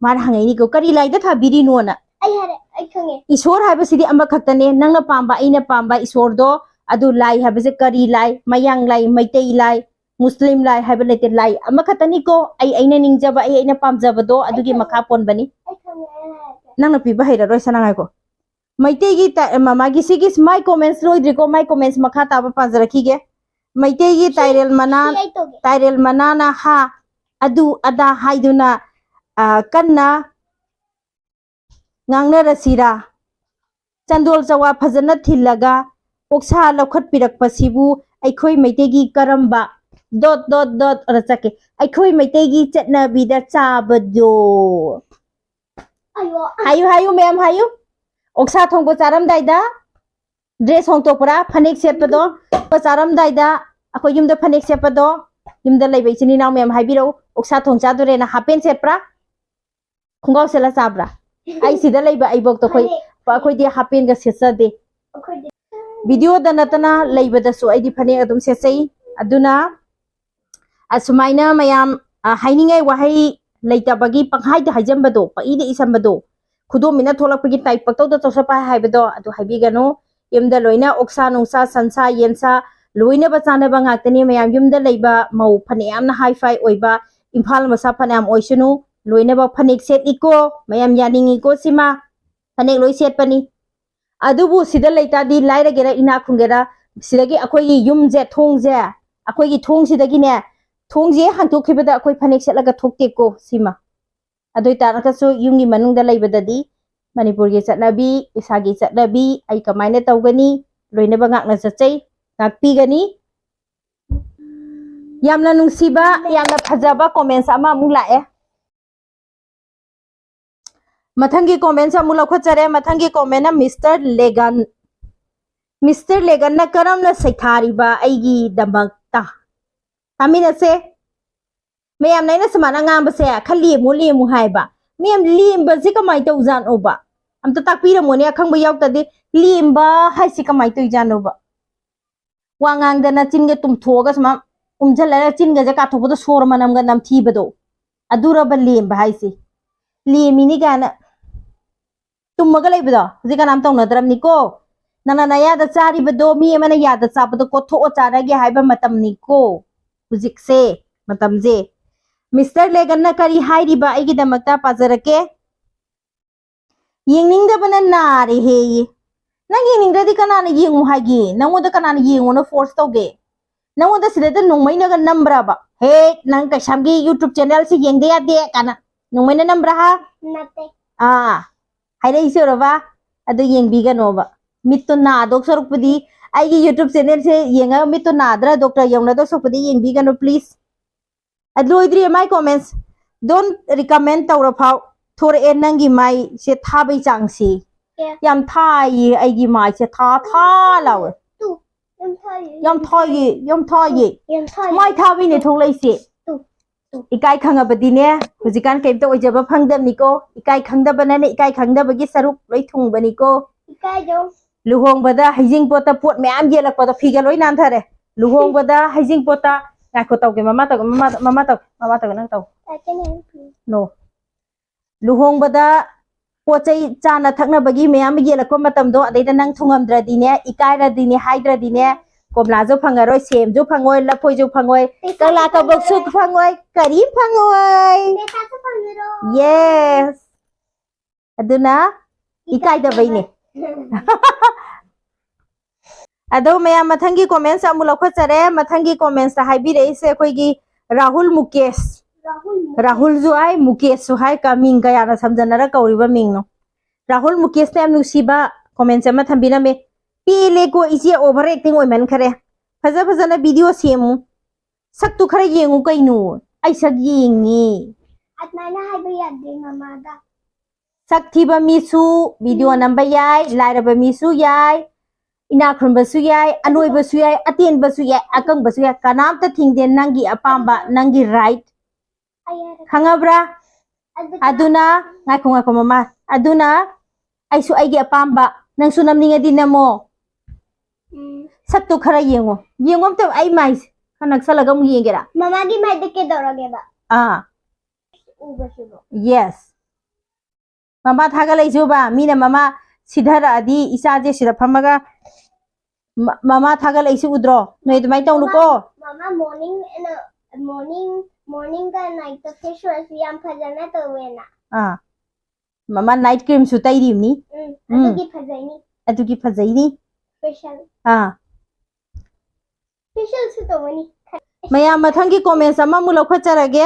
ꯃꯥꯅ ꯍꯪꯉꯛꯏꯅꯤꯀꯣ, "ꯀꯔꯤ ꯂꯥꯏꯗ ꯊꯥꯕꯤꯔꯤꯅꯣꯅ?" ꯑꯩ ꯍꯥꯏꯔꯦ, ꯑꯩ ꯈꯪꯉꯦ꯫ ꯏꯁꯣꯔ ꯍꯥꯏꯕꯁꯤꯗꯤ ꯑꯃꯈꯛꯇꯅꯦ, ꯅꯪꯅ ꯄꯥꯝꯕ, ꯑꯩꯅ ꯄꯥꯝꯕ ꯏꯁꯣꯔꯗꯣ, ꯑꯗꯨ ꯂꯥꯏ ꯍꯥꯏꯕꯁꯦ ꯀꯔꯤ ꯂꯥꯏ? ꯃꯌꯥꯡ ꯂꯥꯏ, ꯃꯩꯇꯩ ꯂꯥꯏ, ꯃꯨꯁꯂꯤꯝ ꯂꯥꯏ ꯍꯥꯏꯕ ꯂꯩꯇꯦ, ꯂꯥꯏ ꯑꯃꯈꯛꯇꯅꯤꯀꯣ꯫ ꯑꯩ, ꯑꯩꯅ ꯅꯤꯡꯖꯕ, ꯑꯩ, ꯑꯩꯅ ꯄꯥꯝꯖꯕꯗꯣ ꯑꯗꯨꯒꯤ ꯑꯩ ꯈꯪꯉꯦ꯫ ꯃꯈꯥ ꯄꯣꯟꯕꯅꯤ꯫ ꯑꯩ ꯈꯪꯉꯦ, ꯑꯩ ꯍꯥꯏꯔꯛꯀꯦ꯫ ꯅꯪꯅ ꯄꯤꯕ ꯍꯩꯔꯔꯣꯏ, ꯁꯅꯥ ꯉꯥꯏꯈꯣ꯫ ꯃꯩꯇꯩꯒꯤ ꯇ-, ꯃꯥ-, ꯃꯥꯒꯤ ꯁꯤꯒꯤ ꯃꯥꯏ comments ꯂꯣꯏꯗ꯭ꯔꯤꯀꯣ, ꯃꯥꯏ comments ꯃꯈꯥ ꯇꯥꯕ ꯄꯥꯖꯔꯛꯈꯤꯒꯦ꯫ ꯃꯩꯇꯩꯒꯤ ꯁꯤ, ꯇꯥꯏꯔꯦꯜ ꯃꯅꯥ, ꯁꯤ ꯑꯩ ꯇꯧꯒꯦ꯫ ꯇꯥꯏꯔꯦꯜ ꯃꯅꯥꯅ ꯍꯥ, ꯑꯗꯨ ꯑꯗꯥ ꯍꯥꯏꯗꯨꯅ, ꯑ, ꯀꯟꯅ ꯉꯥꯡꯅꯔꯁꯤꯔꯥ? ꯆꯟꯗꯣꯜ ꯆꯋꯥ ꯐꯖꯅ ꯊꯤꯜꯂꯒ ꯑꯣꯛꯁꯥ ꯂꯧꯈꯠꯄꯤꯔꯛꯄꯁꯤꯕꯨ ꯑꯩꯈꯣꯏ ꯃꯩꯇꯩꯒꯤ ꯀꯔꯝꯕ dot dot dot ꯑꯣꯏꯅ ꯆꯠꯀꯦ? ꯑꯩꯈꯣꯏ ꯃꯩꯇꯩꯒꯤ ꯆꯠꯅꯕꯤꯗ ꯆꯥꯕꯗꯣ꯫ ꯑꯌꯣ꯫ ꯍꯥꯏꯌꯨ, ꯍꯥꯏꯌꯨ, ꯃꯌꯥꯝ ꯍꯥꯏꯌꯨ꯫ ꯑꯣꯛꯁꯥ ꯊꯣꯡꯕ ꯆꯥꯔꯝꯗꯥꯏꯗ dress ꯍꯣꯡꯇꯣꯛꯄ꯭ꯔꯥ? ꯐꯅꯦꯛ ꯁꯦꯠꯄꯗꯣ꯫ ꯆꯥꯔꯝꯗꯥꯏꯗ ꯑꯩꯈꯣꯏ ꯌꯨꯝꯗ ꯐꯅꯦꯛ ꯁꯦꯠꯄꯗꯣ꯫ ꯌꯨꯝꯗ ꯂꯩꯕ ꯏꯆꯤꯟ ꯏꯅꯥꯎ ꯃꯌꯥꯝ ꯍꯥꯏꯕꯤꯔꯛꯎ꯫ ꯑꯣꯛꯁꯥ ꯊꯣꯡ ꯆꯥꯗꯣꯔꯦꯅ half pant ꯁꯦꯠꯄ꯭ꯔꯥ? ꯈꯣꯡꯒ꯭ꯔꯥꯎ ꯁꯦꯠꯂ ꯆꯥꯕ꯭ꯔꯥ? ꯑꯩ ꯁꯤꯗ ꯂꯩꯕ ꯑꯩꯕꯣꯛꯇꯣ ꯑꯩꯈꯣꯏ, ꯐꯅꯦꯛ꯫ ꯑꯩꯈꯣꯏꯗꯤ half pant ꯒ ꯁꯦꯠꯆꯗꯦ꯫ ꯑꯩꯈꯣꯏꯗꯤ videoꯗ ꯅꯠꯇꯅ ꯂꯩꯕꯗꯁꯨ ꯑꯩꯗꯤ ꯐꯅꯦꯛ ꯑꯗꯨꯝ ꯁꯦꯠꯆꯩ꯫ ꯑꯗꯨꯅ ꯑꯁꯨꯃꯥꯏꯅ ꯃꯌꯥꯝ, ꯑ, ꯍꯥꯏꯅꯤꯡꯉꯥꯏ ꯋꯥꯍꯩ ꯂꯩꯇꯕꯒꯤ ꯄꯪꯍꯥꯏꯗ ꯍꯥꯏꯖꯟꯕꯗꯣ, ꯄꯪꯏꯗ ꯏꯁꯟꯕꯗꯣ, ꯈꯨꯗꯣꯝꯕꯤꯅ ꯊꯣꯛꯂꯛꯄꯒꯤ type ꯄꯪꯇꯧꯗ ꯇꯧꯁꯜꯂꯛꯄ ꯍꯥꯏꯕꯗꯣ ꯑꯗꯨ ꯍꯥꯏꯕꯤꯒꯅꯨ꯫ ꯌꯨꯝꯗ ꯂꯣꯏꯅ ꯑꯣꯛꯁꯥ ꯅꯨꯡꯁꯥ, ꯁꯟꯁꯥ ꯌꯦꯟꯁꯥ ꯂꯣꯏꯅꯕ ꯆꯥꯅꯕ ꯉꯥꯛꯇꯅꯤ ꯃꯌꯥꯝ꯫ ꯌꯨꯝꯗ ꯂꯩꯕ ꯃꯧ ꯐꯅꯌꯥꯝꯅ high fi ꯑꯣꯏꯕ, ꯏꯝꯐꯥꯜ ꯃꯆꯥ ꯐꯅꯌꯥꯝ ꯑꯣꯏꯁꯅꯨ, ꯂꯣꯏꯅꯃꯛ ꯐꯅꯦꯛ ꯁꯦꯠꯂꯤꯀꯣ, ꯃꯌꯥꯝ ꯌꯥꯅꯤꯡꯉꯤꯀꯣ ꯁꯤꯃ꯫ ꯐꯅꯦꯛ ꯂꯣꯏ ꯁꯦꯠꯄꯅꯤ꯫ ꯑꯗꯨꯕꯨ ꯁꯤꯗ ꯂꯩꯇꯥꯔꯗꯤ, ꯂꯥꯏꯔꯒꯦꯔꯥ ꯏꯅꯥꯛ ꯈꯨꯟꯒꯦꯔꯥ, ꯁꯤꯗꯒꯤ ꯑꯩꯈꯣꯏꯒꯤ ꯌꯨꯝꯁꯦ, ꯊꯣꯡꯁꯦ, ꯑꯩꯈꯣꯏꯒꯤ ꯊꯣꯡꯁꯤꯗꯒꯤꯅꯦ, ꯊꯣꯡꯁꯦ ꯍꯥꯡꯇꯣꯛꯈꯤꯕꯗ ꯑꯩꯈꯣꯏ ꯐꯅꯦꯛ ꯁꯦꯠꯂꯒ ꯊꯣꯛꯇꯦꯀꯣ ꯁꯤꯃ꯫ ꯑꯗꯨ ꯑꯣꯏ ꯇꯥꯔꯒꯁꯨ ꯌꯨꯝꯒꯤ ꯃꯅꯨꯡꯗ ꯂꯩꯕꯗꯗꯤ ꯃꯅꯤꯄꯨꯔꯒꯤ ꯆꯠꯅꯕꯤ, ꯏꯁꯥꯒꯤ ꯆꯠꯅꯕꯤ ꯑꯩ ꯀꯃꯥꯏꯅ ꯇꯧꯒꯅꯤ? ꯂꯣꯏꯅꯕ ꯉꯥꯛꯅ ꯆꯠꯆꯩ, ꯉꯥꯛꯄꯤꯒꯅꯤ꯫ ꯌꯥꯝꯅ ꯅꯨꯡꯁꯤꯕ, ꯌꯥꯝꯅ ꯐꯖꯕ comments ꯑꯃ ꯑꯃꯨꯛ ꯂꯥꯛꯑꯦ꯫ ꯃꯊꯪꯒꯤ comments ꯑꯃꯨꯛ ꯂꯧꯈꯠꯆꯔꯦ꯫ ꯃꯊꯪꯒꯤ commentꯅ ꯃꯤꯁꯇꯔ ꯂꯦꯒꯟ꯫ ꯃꯤꯁꯇꯔ ꯂꯦꯒꯟꯅ ꯀꯔꯝꯅ ꯁꯩꯊꯥꯔꯤꯕ ꯑꯩꯒꯤꯗꯃꯛꯇ? ꯇꯥꯃꯤꯟꯅꯁꯦ꯫ ꯃꯌꯥꯝꯅ ꯑꯩꯅ ꯁꯨꯃꯥꯏꯅ ꯉꯥꯡꯕꯁꯦ, "ꯈꯔ ꯂꯦꯝꯃꯨ, ꯂꯦꯝꯃꯨ" ꯍꯥꯏꯕ꯫ ꯃꯌꯥꯝ, ꯂꯦꯝꯕꯁꯦ ꯀꯃꯥꯏꯅ ꯇꯧꯖꯥꯠꯅꯣꯕ? ꯑꯝꯇ ꯇꯥꯛꯄꯤꯔꯝꯃꯣꯅꯦ, ꯑꯈꯪꯕ ꯌꯥꯎ ꯇꯥꯔꯗꯤ꯫ ꯂꯦꯝꯕ ꯍꯥꯏꯁꯤ ꯀꯃꯥꯏꯅ ꯇꯧꯔꯤꯖꯥꯠꯅꯣꯕ? ꯋꯥ ꯉꯥꯡꯗꯅ ꯆꯤꯟꯒ ꯇꯨꯝꯊꯣꯛꯑꯒ ꯁꯨꯃꯥꯏꯅ ꯎꯝꯖꯜꯂꯒ ꯆꯤꯟꯒꯁꯦ ꯀꯥꯊꯣꯛꯄꯗ ꯁꯣꯔ ꯃꯅꯝꯒ ꯅꯝꯊꯤꯕꯗꯣ, ꯑꯗꯨꯔꯕ ꯂꯦꯝꯕ ꯍꯥꯏꯁꯦ? ꯂꯦꯝꯃꯤꯅꯤ ꯀꯥꯏꯅ ꯇꯨꯝꯃꯒ ꯂꯩꯕꯗꯣ ꯍꯧꯖꯤꯛ ꯀꯅꯥꯝ ꯇꯧꯅꯗ꯭ꯔꯕꯅꯤꯀꯣ꯫ ꯅꯪꯅ ꯅꯌꯥꯗ ꯆꯥꯔꯤꯕꯗꯣ ꯃꯤ ꯑꯃꯅ ꯌꯥꯗ ꯆꯥꯕꯗꯣ ꯀꯣꯠꯊꯣꯛꯑ ꯆꯥꯔꯒꯦ ꯍꯥꯏꯕ ꯃꯇꯝꯅꯤꯀꯣ ꯍꯧꯖꯤꯛꯁꯦ, ꯃꯇꯝꯁꯦ꯫ ꯃꯤꯁꯇꯔ ꯂꯦꯒꯟꯅ ꯀꯔꯤ ꯍꯥꯏꯔꯤꯕ ꯑꯩꯒꯤꯗꯃꯛꯇ? ꯄꯥꯖꯔꯛꯀꯦ꯫ "ꯌꯦꯡꯅꯤꯡꯗꯕꯅ ꯅꯥꯔꯦ" ꯍꯦꯌꯦ꯫ ꯅꯪ ꯌꯦꯡꯅꯤꯡꯗ꯭ꯔꯗꯤ ꯀꯅꯥꯅ ꯌꯦꯡꯉꯨ ꯍꯥꯏꯒꯦ? ꯅꯪꯉꯣꯟꯗ ꯀꯅꯥꯅ ꯌꯦꯡꯉꯣꯅ force ꯇꯧꯒꯦ? ꯅꯪꯉꯣꯟꯗ ꯁꯤꯗꯩꯗ ꯅꯣꯡꯃꯩꯅꯒ ꯅꯝꯕ꯭ꯔꯕ? "ꯍꯦ, ꯅꯪ ꯀꯩꯁꯥꯝꯒꯤ YouTube channelꯁꯤ ꯌꯦꯡꯗ ꯌꯥꯗꯦ" ꯀꯥꯏꯅ ꯅꯣꯡꯃꯩꯅ ꯅꯝꯕ꯭ꯔꯥ ꯍꯥ? ꯅꯠꯇꯦ꯫ ꯑꯥ, ꯍꯥꯏꯔꯛꯏꯁꯦ ꯎꯔꯕ? ꯑꯗꯨ ꯌꯦꯡꯕꯤꯒꯅꯣꯕ꯫ ꯃꯤꯠꯇꯣ ꯅꯥꯗꯧ ꯁꯔꯨꯛꯄꯨꯗꯤ ꯑꯩꯒꯤ YouTube channelꯁꯦ ꯌꯦꯡꯉꯒ ꯃꯤꯠꯇꯣ ꯅꯥꯗ꯭ꯔꯥ? Doctor ꯌꯧꯅꯗꯧ ꯁꯔꯨꯛꯄꯨꯗꯤ ꯌꯦꯡꯕꯤꯒꯅꯨ, please꯫ ꯑ, ꯂꯣꯏꯗ꯭ꯔꯤꯌꯦ ꯃꯥꯏ comments꯫ "Don't recommend" ꯇꯧꯔ ꯐꯥꯎ ꯊꯣꯔꯛꯑꯦ ꯅꯪꯒꯤ ꯃꯥꯏꯁꯦ ꯊꯥꯕꯩ ꯆꯥꯡꯁꯤ꯫ ꯑꯦ꯫ ꯌꯥꯝ ꯊꯥꯏꯌꯦ ꯑꯩꯒꯤ ꯃꯥꯏꯁꯦ, ꯊꯥ ꯊꯥ ꯂꯥꯎꯋꯦ꯫ ꯇꯨ, ꯌꯥꯝ ꯊꯥꯏꯌꯦ, ꯌꯥꯝ ꯊꯥꯏꯌꯦ, ꯌꯥꯝ ꯊꯥꯏꯌꯦ꯫ ꯌꯥꯝ ꯊꯥꯏꯌꯦ꯫ ꯃꯥꯏ ꯊꯥꯕꯩꯅꯦ ꯊꯣꯛꯂꯛꯏꯁꯦ꯫ Two, two. ꯏꯀꯥꯏ ꯈꯪꯉꯕꯗꯤꯅꯦ, ꯍꯧꯖꯤꯛꯀꯥꯟ ꯀꯩꯝꯇ ꯑꯣꯏꯖꯕ ꯐꯪꯗꯕꯅꯤꯀꯣ꯫ ꯏꯀꯥꯏ ꯈꯪꯗꯕꯅꯅꯦ, ꯏꯀꯥꯏ ꯈꯪꯗꯕꯒꯤ ꯁꯔꯨꯛ ꯂꯣꯏ ꯊꯨꯡꯕꯅꯤꯀꯣ꯫ ꯏꯀꯥꯏꯖꯧ꯫ ꯂꯨꯍꯣꯡꯕꯗ ꯍꯩꯖꯤꯡꯄꯣꯠꯇ ꯄꯣꯠ ꯃꯌꯥꯝ ꯌꯦꯜꯂꯛꯄꯗꯣ, ꯐꯤꯒ ꯂꯣꯏ ꯅꯥꯟꯊꯔꯦ꯫ ꯂꯨꯍꯣꯡꯕꯗ ꯍꯩꯖꯤꯡꯄꯣꯠꯇ, ꯉꯥꯏꯈꯣ ꯇꯧꯒꯦ, ꯃꯃꯥ ꯇꯧꯒꯦ, ꯃꯃꯥ, ꯃꯃꯥ ꯇꯧꯒꯦ, ꯃꯃꯥ ꯇꯧꯒꯦ, ꯅꯪ ꯇꯧ꯫ I can help you. No. ꯂꯨꯍꯣꯡꯕꯗ ꯄꯣꯠ ꯆꯩ ꯆꯥꯅ ꯊꯛꯅꯕꯒꯤ ꯃꯌꯥꯝ ꯌꯦꯜꯂꯛꯄ ꯃꯇꯝꯗꯣ, ꯑꯗꯩꯗ ꯅꯪ ꯊꯨꯡꯉꯝꯗ꯭ꯔꯗꯤꯅꯦ, ꯏꯀꯥꯏꯔꯗꯤꯅꯦ, ꯍꯥꯏꯗ꯭ꯔꯗꯤꯅꯦ, ꯀꯣꯝꯂꯥꯁꯨ ꯐꯪꯉꯔꯣꯏ, ꯁꯦꯝꯁꯨ ꯐꯪꯉꯣꯏ, ꯂꯐꯣꯏꯁꯨ ꯐꯪꯉꯣꯏ, ꯄꯩꯁꯥꯁꯨ ꯀꯪꯂꯥ ꯀꯕꯣꯛꯁꯨ ꯐꯪꯉꯔꯣꯏ꯫ ꯐꯪꯉꯣꯏ, ꯀꯔꯤꯝ ꯐꯪꯉꯣꯏ꯫ ꯄꯩꯁꯥꯁꯨ ꯐꯪꯉꯔꯣꯏ꯫ Yes. ꯑꯗꯨꯅ ꯏꯀꯥꯏꯗꯕꯩꯅꯦ꯫ ꯑꯗꯣ ꯃꯌꯥꯝ, ꯃꯊꯪꯒꯤ comments ꯑꯃꯨꯛ ꯂꯧꯈꯠꯆꯔꯦ꯫ ꯃꯊꯪꯒꯤ commentsꯇ ꯍꯥꯏꯕꯤꯔꯛꯏꯁꯦ ꯑꯩꯈꯣꯏꯒꯤ ꯔꯥꯍꯨꯜ ꯃꯨꯀꯦꯁ꯫ ꯔꯥꯍꯨꯜ ꯔꯥꯍꯨꯜꯁꯨ ꯍꯥꯏ, ꯃꯨꯀꯦꯁꯁꯨ ꯍꯥꯏ, ꯀ-, ꯃꯤꯡ ꯀꯌꯥꯅ ꯁꯝꯖꯟꯅꯔ ꯀꯧꯔꯤꯕ ꯃꯤꯡꯅꯣ꯫ ꯔꯥꯍꯨꯜ ꯃꯨꯀꯦꯁꯅ ꯌꯥꯝ ꯅꯨꯡꯁꯤꯕ comments ꯑꯃ ꯊꯝꯕꯤꯔꯝꯃꯦ꯫ "ꯄꯦꯜꯂꯦꯀꯣ ꯏꯆꯦ, over acting ꯑꯣꯏꯃꯟꯈꯔꯦ꯫ ꯐꯖ ꯐꯖꯅ video ꯁꯦꯝꯃꯨ꯫ ꯁꯛꯇꯨ ꯈꯔ ꯌꯦꯡꯉꯨ ꯀꯩꯅꯣ꯫ ꯑꯩ ꯁꯛ ꯌꯦꯡꯉꯤ꯫ ꯑꯗꯨꯃꯥꯏꯅ ꯍꯥꯏꯕ ꯌꯥꯗꯦ ꯃꯃꯥꯗ꯫ ꯁꯛ ꯊꯤꯕ ꯃꯤꯁꯨ video ꯅꯝꯕ ꯌꯥꯏ, ꯂꯥꯏꯔꯕ ꯃꯤꯁꯨ ꯌꯥꯏ, ꯏꯅꯥꯛ ꯈꯨꯟꯕꯁꯨ ꯌꯥꯏ, ꯑꯅꯣꯏꯕꯁꯨ ꯌꯥꯏ, ꯑꯇꯦꯟꯕꯁꯨ ꯌꯥꯏ, ꯑꯀꯪꯕꯁꯨ ꯌꯥꯏ, ꯀꯅꯥꯝꯇ ꯊꯤꯡꯗꯦ꯫ ꯅꯪꯒꯤ ꯑꯄꯥꯝꯕ, ꯅꯪꯒꯤ right꯫ ꯑꯩ ꯍꯥꯏꯔꯛꯀꯦ꯫ ꯈꯪꯉꯕ꯭ꯔꯥ? ꯑꯗꯨ ꯑꯗꯨꯅ, ꯉꯥꯏꯈꯣ, ꯉꯥꯏꯈꯣ, ꯃꯃꯥ꯫ ꯑꯗꯨꯅ ꯑꯩꯁꯨ ꯑꯩꯒꯤ ꯑꯄꯥꯝꯕ, ꯅꯪꯁꯨ ꯅꯝꯅꯤꯡꯉꯗꯤ ꯅꯝꯃꯣ꯫ ꯎꯝ, ꯁꯛꯇꯨ ꯈꯔ ꯌꯦꯡꯉꯣ꯫ ꯌꯦꯡꯉꯣ ꯑꯝꯇ ꯑꯩ ꯃꯥꯏꯁꯦ꯫ ꯈꯔ ꯅꯛꯁꯜꯂꯒ ꯑꯃꯨꯛ ꯌꯦꯡꯒꯦꯔꯥ? ꯃꯃꯥꯒꯤ ꯃꯥꯏꯗ ꯀꯩꯗꯧꯔꯒꯦꯕ? ꯑꯥ, ꯎꯕꯁꯤꯕꯨ꯫ yes꯫ ꯃꯃꯥ ꯊꯥꯒꯠꯂꯛꯏꯁꯦ ꯎꯕ? ꯃꯤꯅ ꯃꯃꯥ ꯁꯤꯙꯔꯛꯑꯗꯤ ꯏꯆꯥꯁꯦ ꯁꯤꯗ ꯐꯝꯃꯒ ꯃ-, ꯃꯃꯥ ꯊꯥꯒꯠꯂꯛꯏꯁꯦ ꯎꯗ꯭ꯔꯣ? ꯅꯣꯏ ꯑꯗꯨꯃꯥꯏꯅ ꯇꯧꯅꯨꯀꯣ꯫ ꯃꯃꯥ morning and morning morningꯒ nightꯇ face wash ꯌꯥꯝ ꯐꯖꯅ ꯇꯧꯋꯦꯅ꯫ ꯑꯥ, ꯃꯃꯥ night creamꯁꯨ ꯇꯩꯔꯤꯕꯅꯤ꯫ ꯎꯝ, ꯎꯝ꯫ ꯑꯗꯨꯒꯤ ꯐꯖꯩꯅꯤ꯫ ꯑꯗꯨꯒꯤ ꯐꯖꯩꯅꯤ꯫ Facial ꯑꯥ, facialꯁꯨ ꯇꯧꯒꯅꯤ꯫ ꯃꯌꯥꯝ, ꯃꯊꯪꯒꯤ comments ꯑꯃꯃꯨꯛ ꯂꯧꯈꯠꯆꯔꯒꯦ꯫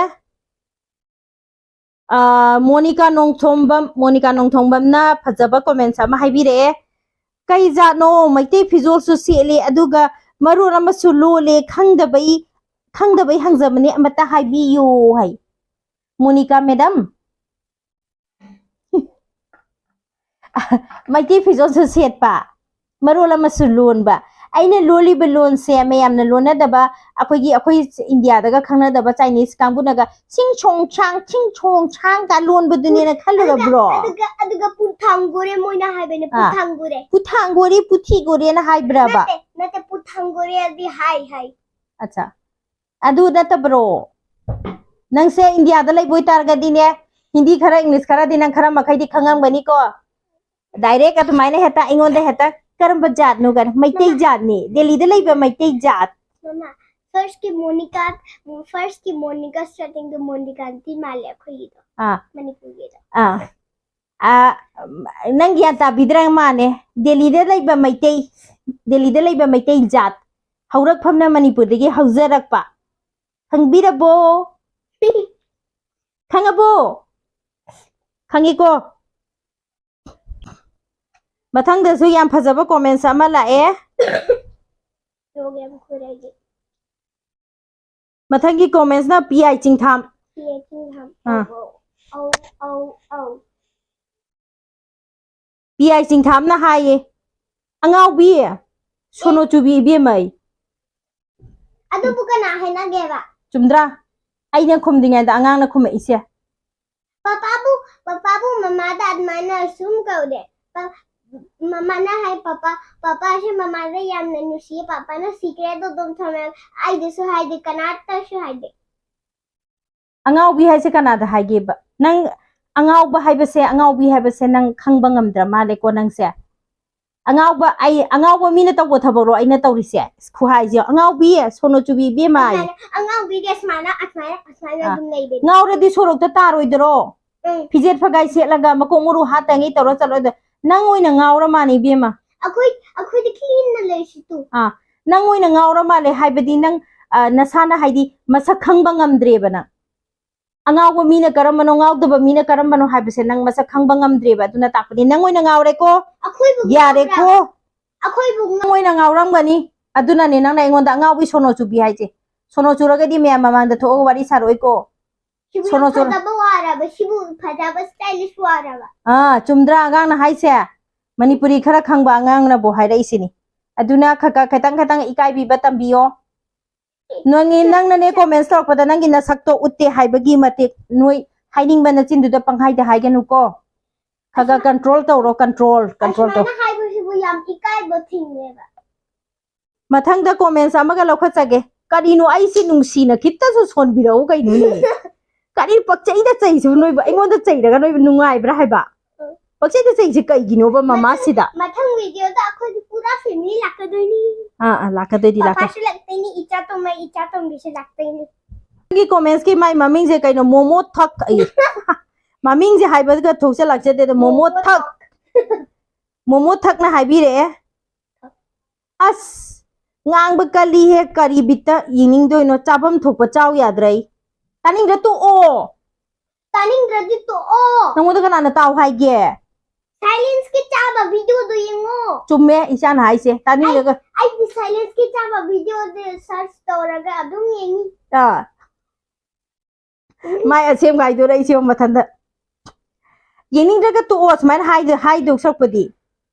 ꯑꯥ, ꯃꯣꯅꯤꯀꯥ ꯅꯣꯡꯊꯣꯝꯕꯝ, ꯃꯣꯅꯤꯀꯥ ꯅꯣꯡꯊꯣꯝꯕꯝꯅ ꯐꯖꯕ comments ꯑꯃ ꯍꯥꯏꯕꯤꯔꯛꯑꯦ꯫ "ꯀꯩ ꯖꯥꯠꯅꯣ? ꯃꯩꯇꯩ ꯐꯤꯖꯣꯜꯁꯨ ꯁꯦꯠꯂꯦ, ꯑꯗꯨꯒ ꯃꯔꯣꯟ ꯑꯃꯁꯨ ꯂꯣꯜꯂꯦ, ꯈꯪꯗꯕꯩ, ꯈꯪꯗꯕꯩ ꯍꯪꯖꯕꯅꯤ, ꯑꯃꯇ ꯍꯥꯏꯕꯤꯌꯨ" ꯍꯥꯏ꯫ ꯃꯣꯅꯤꯀꯥ madam, ꯃꯩꯇꯩ ꯐꯤꯖꯣꯜꯁꯨ ꯁꯦꯠꯄ, ꯃꯔꯣꯜ ꯑꯃꯁꯨ ꯂꯣꯟꯕ꯫ ꯑꯩꯅ ꯂꯣꯜꯂꯤꯕ ꯂꯣꯟꯁꯦ ꯃꯌꯥꯝꯅ ꯂꯣꯟꯅꯗꯕ, ꯑꯩꯈꯣꯏꯒꯤ, ꯑꯩꯈꯣꯏ ꯏꯟꯗꯤꯌꯥꯗꯒ ꯈꯪꯅꯗꯕ Chinese ꯀꯥꯡꯕꯨꯅꯒ ꯁꯤꯡ ꯁꯣꯡ ꯁꯥꯡ, ꯁꯤꯡ ꯁꯣꯡ ꯁꯥꯡ ꯀ ꯂꯣꯟꯕꯗꯨꯅꯦꯅ ꯈꯜꯂꯨꯔꯕ꯭ꯔꯣ? ꯑꯗꯨꯒ, ꯑꯗꯨꯒ ꯄꯨꯊꯥꯡꯒꯨꯔꯦ ꯃꯣꯏꯅ ꯍꯥꯏꯕꯅꯦ, ꯑꯥ꯫ ꯄꯨꯊꯥꯡꯒꯨꯔꯦ꯫ ꯄꯨꯊꯥꯡꯒꯣꯔꯤ, ꯄꯨꯊꯤꯒꯣꯔꯦꯅ ꯍꯥꯏꯕ꯭ꯔꯕ? ꯅꯠꯇꯦ, ꯅꯠꯇꯦ, ꯄꯨꯊꯥꯡꯒꯨꯔꯦ ꯑꯗꯤ ꯍꯥꯏ, ꯍꯥꯏ꯫ ꯑꯠꯆꯥ, ꯑꯗꯨ ꯅꯠꯇꯕ꯭ꯔꯣ? ꯅꯪꯁꯦ ꯏꯟꯗꯤꯌꯥꯗ ꯂꯩꯕ ꯑꯣꯏꯇꯥꯔꯒꯗꯤꯅꯦ, ꯍꯤꯟꯗꯤ ꯈꯔ, ꯏꯪꯂꯤꯁ ꯈꯔꯗꯤ ꯅꯪ ꯈꯔ ꯃꯈꯩꯗꯤ ꯈꯪꯉꯝꯒꯅꯤꯀꯣ꯫ Direct ꯑꯗꯨꯃꯥꯏꯅ ꯍꯦꯛꯇ ꯑꯩꯉꯣꯟꯗ ꯍꯦꯛꯇ ꯀꯔꯝꯕ ꯖꯥꯠꯅꯣ ꯀꯥꯏꯅ꯫ ꯃꯩꯇꯩ ꯖꯥꯠꯅꯤ, ꯗꯦꯜꯂꯤꯗ ꯂꯩꯕ ꯃꯩꯇꯩ ꯖꯥꯠ꯫ ꯃꯃꯥ, first ꯀꯤ ꯃꯣꯅꯤꯀꯥ, first ꯀꯤ ꯃꯣꯅꯤꯀꯥ starting ꯗꯣ ꯃꯣꯅꯤꯀꯥ ꯑꯟꯇꯤ ꯃꯥꯜꯂꯦ ꯑꯩꯈꯣꯏꯒꯤꯗꯣ꯫ ꯑꯥ, ꯃꯅꯤꯄꯨꯔꯒꯤꯗꯣ꯫ ꯑꯥ, ꯑꯥ, ꯅꯪ ꯒ꯭ꯌꯥꯟ ꯇꯥꯕꯤꯗ꯭ꯔ ꯃꯥꯅꯦ꯫ ꯗꯦꯜꯂꯤꯗ ꯂꯩꯕ ꯃꯩꯇꯩ, ꯗꯦꯜꯂꯤꯗ ꯂꯩꯕ ꯃꯩꯇꯩ ꯖꯥꯠ ꯍꯧꯔꯛꯐꯝꯅ ꯃꯅꯤꯄꯨꯔꯗꯒꯤ ꯍꯧꯖꯔꯛꯄ꯫ ꯈꯪꯕꯤꯔꯕꯣ? ꯈꯪꯉꯕꯣ? ꯈꯪꯉꯤꯀꯣ? ꯃꯊꯪꯗꯁꯨ ꯌꯥꯝ ꯐꯖꯕ comments ꯑꯃ ꯂꯥꯛꯑꯦ꯫ ꯂꯣꯛ ꯌꯥꯝ ꯈꯨꯔꯦ ꯑꯩꯗꯤ꯫ ꯃꯊꯪꯒꯤ comments ꯅ ꯄꯤ ꯑꯥꯏ ꯆꯤꯡꯊꯥꯝ꯫ P I ꯆꯤꯡꯊꯥꯝ꯫ ꯑꯥ꯫ ꯑꯧ, ꯑꯧ, ꯑꯧ, ꯑꯧ꯫ ꯄꯤ ꯑꯥꯏ ꯆꯤꯡꯊꯥꯝꯅ ꯍꯥꯏꯌꯦ, "ꯑꯉꯥꯎꯕꯤ, ꯁꯣꯅꯣ ꯆꯨꯕꯤ ꯏꯕꯦꯝꯃ" ꯑꯩ꯫ ꯑꯗꯨꯕꯨ ꯀꯅꯥ ꯍꯥꯏꯅꯒꯦꯕ? ꯆꯨꯝꯗ꯭ꯔꯥ? ꯑꯩꯅ ꯈꯨꯝꯗ꯭ꯔꯤꯉꯩꯗ ꯑꯉꯥꯡꯅ ꯈꯨꯝꯃꯛꯏꯁꯦ꯫ ꯄꯄꯥꯕꯨ, ꯄꯄꯥꯕꯨ ꯃꯃꯥꯗ ꯑꯗꯨꯃꯥꯏꯅ ꯁꯨꯝ ꯀꯧꯗꯦ꯫ ꯄ-, ꯃꯃꯥꯅ ꯍꯥꯏ, "ꯄꯄꯥ, ꯄꯄꯥꯁꯦ ꯃꯃꯥꯗ ꯌꯥꯝꯅ ꯅꯨꯡꯁꯤꯌꯦ, ꯄꯄꯥꯅ secret ꯑꯗꯨꯝ ꯊꯝꯃꯦ, ꯑꯩꯗꯁꯨ ꯍꯥꯏꯗꯦ, ꯀꯅꯥꯇꯁꯨ ꯍꯥꯏꯗꯦ"꯫ ꯑꯉꯥꯎꯕꯤ ꯍꯥꯏꯁꯦ ꯀꯅꯥꯗ ꯍꯥꯏꯒꯦꯕ? ꯅꯪ ꯑꯉꯥꯎꯕ ꯍꯥꯏꯕꯁꯦ, ꯑꯉꯥꯎꯕꯤ ꯍꯥꯏꯕꯁꯦ ꯅꯪ ꯈꯪꯕ ꯉꯝꯗ꯭ꯔ ꯃꯥꯜꯂꯦꯀꯣ ꯅꯪꯁꯦ꯫ ꯑꯉꯥꯎꯕ, ꯑꯩ, ꯑꯉꯥꯎꯕ ꯃꯤꯅ ꯇꯧꯕ ꯊꯕꯛꯂꯣ ꯑꯩꯅ ꯇꯧꯔꯤꯁꯦ? ꯈꯨꯍꯥꯏꯁꯦ, "ꯑꯉꯥꯎꯕꯤ, ꯁꯣꯅꯣ ꯆꯨꯕꯤ ꯏꯕꯦꯝꯃ" ꯍꯥꯏ꯫ ꯑꯉꯥꯎꯕꯤꯗꯤ ꯑꯁꯨꯃꯥꯏꯅ, ꯑꯁꯨꯃꯥꯏꯅ, ꯑꯁꯨꯃꯥꯏꯅ ꯑꯥ꯫ ꯑꯗꯨꯝ ꯂꯩꯕꯅꯤ꯫ ꯉꯥꯎꯔꯗꯤ ꯁꯣꯔꯣꯛꯇ ꯇꯥꯔꯣꯏꯗ꯭ꯔꯣ? ꯎꯝ꯫ ꯐꯤꯖꯦꯠ ꯐꯒꯥꯏ ꯁꯦꯠꯂꯒ ꯃꯀꯣꯛ ꯃꯔꯨ ꯍꯥꯠꯇꯉꯩ ꯇꯧꯔ ꯆꯠꯂꯣꯏꯗ꯭ꯔꯣ? ꯅꯪ ꯑꯣꯏꯅ ꯉꯥꯎꯔ ꯃꯥꯅꯤ ꯏꯕꯦꯝꯃ꯫ ꯑꯩꯈꯣꯏ, ꯑꯩꯈꯣꯏꯗꯤ clean ꯅ ꯂꯩꯔꯤꯁꯤꯗꯤ꯫ ꯑꯥ, ꯅꯪ ꯑꯣꯏꯅ ꯉꯥꯎꯔ ꯃꯥꯜꯂꯦ ꯍꯥꯏꯕꯗꯤ ꯅꯪ, ꯑ, ꯅꯁꯥꯅ ꯍꯥꯏꯗꯤ ꯃꯁꯛ ꯈꯪꯕ ꯉꯝꯗ꯭ꯔꯦꯕ ꯅꯪ꯫ ꯑꯉꯥꯎꯕ ꯃꯤꯅ ꯀꯔꯝꯕꯅꯣ, ꯉꯥꯎꯗꯕ ꯃꯤꯅ ꯀꯔꯝꯕꯅꯣ ꯍꯥꯏꯕꯁꯦ ꯅꯪ ꯃꯁꯛ ꯈꯪꯕ ꯉꯝꯗ꯭ꯔꯦꯕ꯫ ꯑꯗꯨꯅ ꯇꯥꯛꯄꯗꯤ ꯅꯪ ꯑꯣꯏꯅ ꯉꯥꯎꯔꯦꯀꯣ꯫ ꯑꯩꯈꯣꯏꯕꯨ ꯌꯥꯔꯦꯀꯣ꯫ ꯉꯥꯎꯕ꯭ꯔꯥ? ꯑꯩꯈꯣꯏꯕꯨ ꯅꯪ ꯑꯣꯏꯅ ꯉꯥꯎꯔꯝꯒꯅꯤ꯫ ꯑꯗꯨꯅꯅꯦ ꯅꯪꯅ ꯑꯩꯉꯣꯟꯗ "ꯑꯉꯥꯎꯕꯤ ꯁꯣꯅꯣ ꯆꯨꯕꯤ" ꯍꯥꯏꯁꯦ꯫ ꯁꯣꯅꯣ ꯆꯨꯔꯒꯗꯤ ꯃꯌꯥꯝ ꯃꯃꯥꯡꯗ ꯊꯣꯛꯑꯒ ꯋꯥꯔꯤ ꯁꯥꯔꯛꯑꯣꯏꯀꯣ꯫ ꯁꯤꯕꯨ ꯁꯣꯅꯣ ꯌꯥꯝ ꯆꯨꯔ- ꯐꯖꯕ ꯋꯥꯔꯕ, ꯁꯤꯕꯨ ꯐꯖꯕ stylish ꯋꯥꯔꯕ꯫ ꯑꯥ, ꯆꯨꯝꯗ꯭ꯔꯥ ꯑꯉꯥꯡꯅ ꯍꯥꯏꯁꯦ? ꯃꯅꯤꯄꯨꯔꯤ ꯈꯔ ꯈꯪꯕ ꯑꯉꯥꯡꯅꯕꯨ ꯍꯥꯏꯔꯛꯏꯁꯤꯅꯤ꯫ ꯑꯗꯨꯅ ꯈꯔ ꯈꯔ, ꯈꯤꯇꯪ ꯈꯤꯇꯪ ꯏꯀꯥꯏꯕꯤꯕ ꯇꯝꯕꯤꯌꯣ꯫ ꯅꯪꯒꯤ, ꯅꯪꯅꯅꯦ comments ꯇꯧꯔꯛꯄꯗ ꯅꯪꯒꯤ ꯅꯁꯛꯇꯣ ꯎꯠꯇꯦ ꯍꯥꯏꯕꯒꯤ ꯃꯇꯤꯛ ꯅꯣꯏ ꯍꯥꯏꯅꯤꯡꯕ ꯅꯆꯤꯟꯗꯨꯗ ꯄꯪꯍꯥꯏꯗ ꯍꯥꯏꯒꯅꯨꯀꯣ꯫ ꯈꯔ ꯈꯔ control ꯇꯧꯔꯣ, control, control ꯇꯧ꯫ ꯑꯁꯨꯃꯥꯏꯅ ꯍꯥꯏꯕꯁꯤꯕꯨ ꯌꯥꯝ ꯏꯀꯥꯏꯕ ꯊꯤꯡꯉꯦꯕ꯫ ꯃꯊꯪꯗ comments ꯑꯃꯒ ꯂꯧꯈꯠꯆꯒꯦ꯫ ꯀꯔꯤꯅꯣ ꯑꯩꯁꯤ ꯅꯨꯡꯁꯤꯅ ꯈꯤꯇꯁꯨ ꯁꯣꯟꯕꯤꯔꯛꯎ ꯀꯩꯅꯣꯅꯦ? ꯀꯔꯤ ꯄꯛꯆꯩꯗ ꯆꯩꯁꯤꯕꯨ ꯅꯣꯏꯕꯨ? ꯑꯩꯉꯣꯟꯗ ꯆꯩꯔꯒ ꯅꯣꯏꯕꯨ ꯅꯨꯡꯉꯥꯏꯕ꯭ꯔꯥ ꯍꯥꯏꯕ? ꯄꯛꯆꯩꯗ ꯆꯩꯁꯦ ꯀꯩꯒꯤꯅꯣꯕ ꯃꯃꯥꯁꯤꯗ? ꯃꯊꯪ ꯚꯤꯗꯤꯑꯣꯗ ꯑꯩꯈꯣꯏꯗꯤ ꯄꯨꯔꯥ ꯐꯦꯃꯤꯂꯤ ꯂꯥꯛꯀꯗꯣꯏꯅꯤ꯫ ꯑꯥ ꯑꯥ ꯂꯥꯛꯀꯗꯣꯏꯗꯤ ꯂꯥꯛꯀ ꯄꯥꯄꯥꯁꯨ ꯂꯥꯛꯇꯣꯏꯅꯤ, ꯏꯆꯥ ꯇꯣꯝꯕ, ꯏꯆꯥ ꯇꯣꯝꯕꯤꯁꯨ ꯂꯥꯛꯇꯣꯏꯅꯤ꯫ ꯅꯪꯒꯤ ꯀꯣꯃꯦꯟꯁꯀꯤ ꯃꯥꯏ ꯃꯃꯤꯡꯁꯦ ꯀꯩꯅꯣ? ꯃꯣꯃꯣ ꯊꯛ ꯑꯩ ꯃꯃꯤꯡꯁꯦ ꯍꯥꯏꯕꯗꯨꯒ ꯊꯣꯛꯆꯜꯂꯛꯆꯗꯦꯗ꯫ ꯃꯣꯃꯣ ꯊꯛ, ꯃꯣꯃꯣ ꯊꯛꯅ ꯍꯥꯏꯕꯤꯔꯛꯑꯦ꯫ ꯑꯁ, ꯉꯥꯡꯕ ꯀꯜꯂꯤꯍꯦ, ꯀꯔꯤ ꯕꯤꯠꯇ ꯌꯦꯡꯅꯤꯡꯗꯣꯏꯅꯣ? ꯆꯥꯐꯝ ꯊꯣꯛꯄ ꯆꯥꯎ ꯌꯥꯗ꯭ꯔꯩ? ꯇꯥꯅꯤꯡꯗ꯭ꯔ ꯇꯣꯛꯑꯣ꯫ ꯇꯥꯅꯤꯡꯗ꯭ꯔꯗꯤ ꯇꯣꯛꯑꯣ꯫ ꯅꯪꯉꯣꯟꯗ ꯀꯅꯥꯅ ꯇꯥꯎ ꯍꯥꯏꯒꯦ? ꯁꯥꯏꯂꯦꯟꯁꯀꯤ ꯆꯥꯕ ꯚꯤꯗꯤꯑꯣꯗꯣ ꯌꯦꯡꯉꯣ꯫ ꯆꯨꯝꯃꯦ, ꯏꯆꯥꯅ ꯍꯥꯏꯁꯦ ꯇꯥꯅꯤꯡꯉꯒ꯫ ꯑꯩꯗꯤ ꯁꯥꯏꯂꯦꯟꯁꯀꯤ ꯆꯥꯕ ꯚꯤꯗꯤꯑꯣꯗ ꯁꯔꯆ ꯇꯧꯔꯒ ꯑꯗꯨꯝ ꯌꯦꯡꯉꯤ꯫ ꯑꯥ꯫ ꯃꯥꯏ ꯑꯁꯦꯡꯕ ꯍꯥꯏꯗꯣꯔꯛꯏꯁꯦ ꯃꯊꯟꯇ꯫ ꯌꯦꯡꯅꯤꯡꯗ꯭ꯔꯒ ꯇꯣꯛꯑꯣ, ꯁꯨꯃꯥꯏꯅ ꯍꯥꯏꯗ- ꯍꯥꯏꯗꯧ ꯁꯔꯨꯛꯄꯨꯗꯤ꯫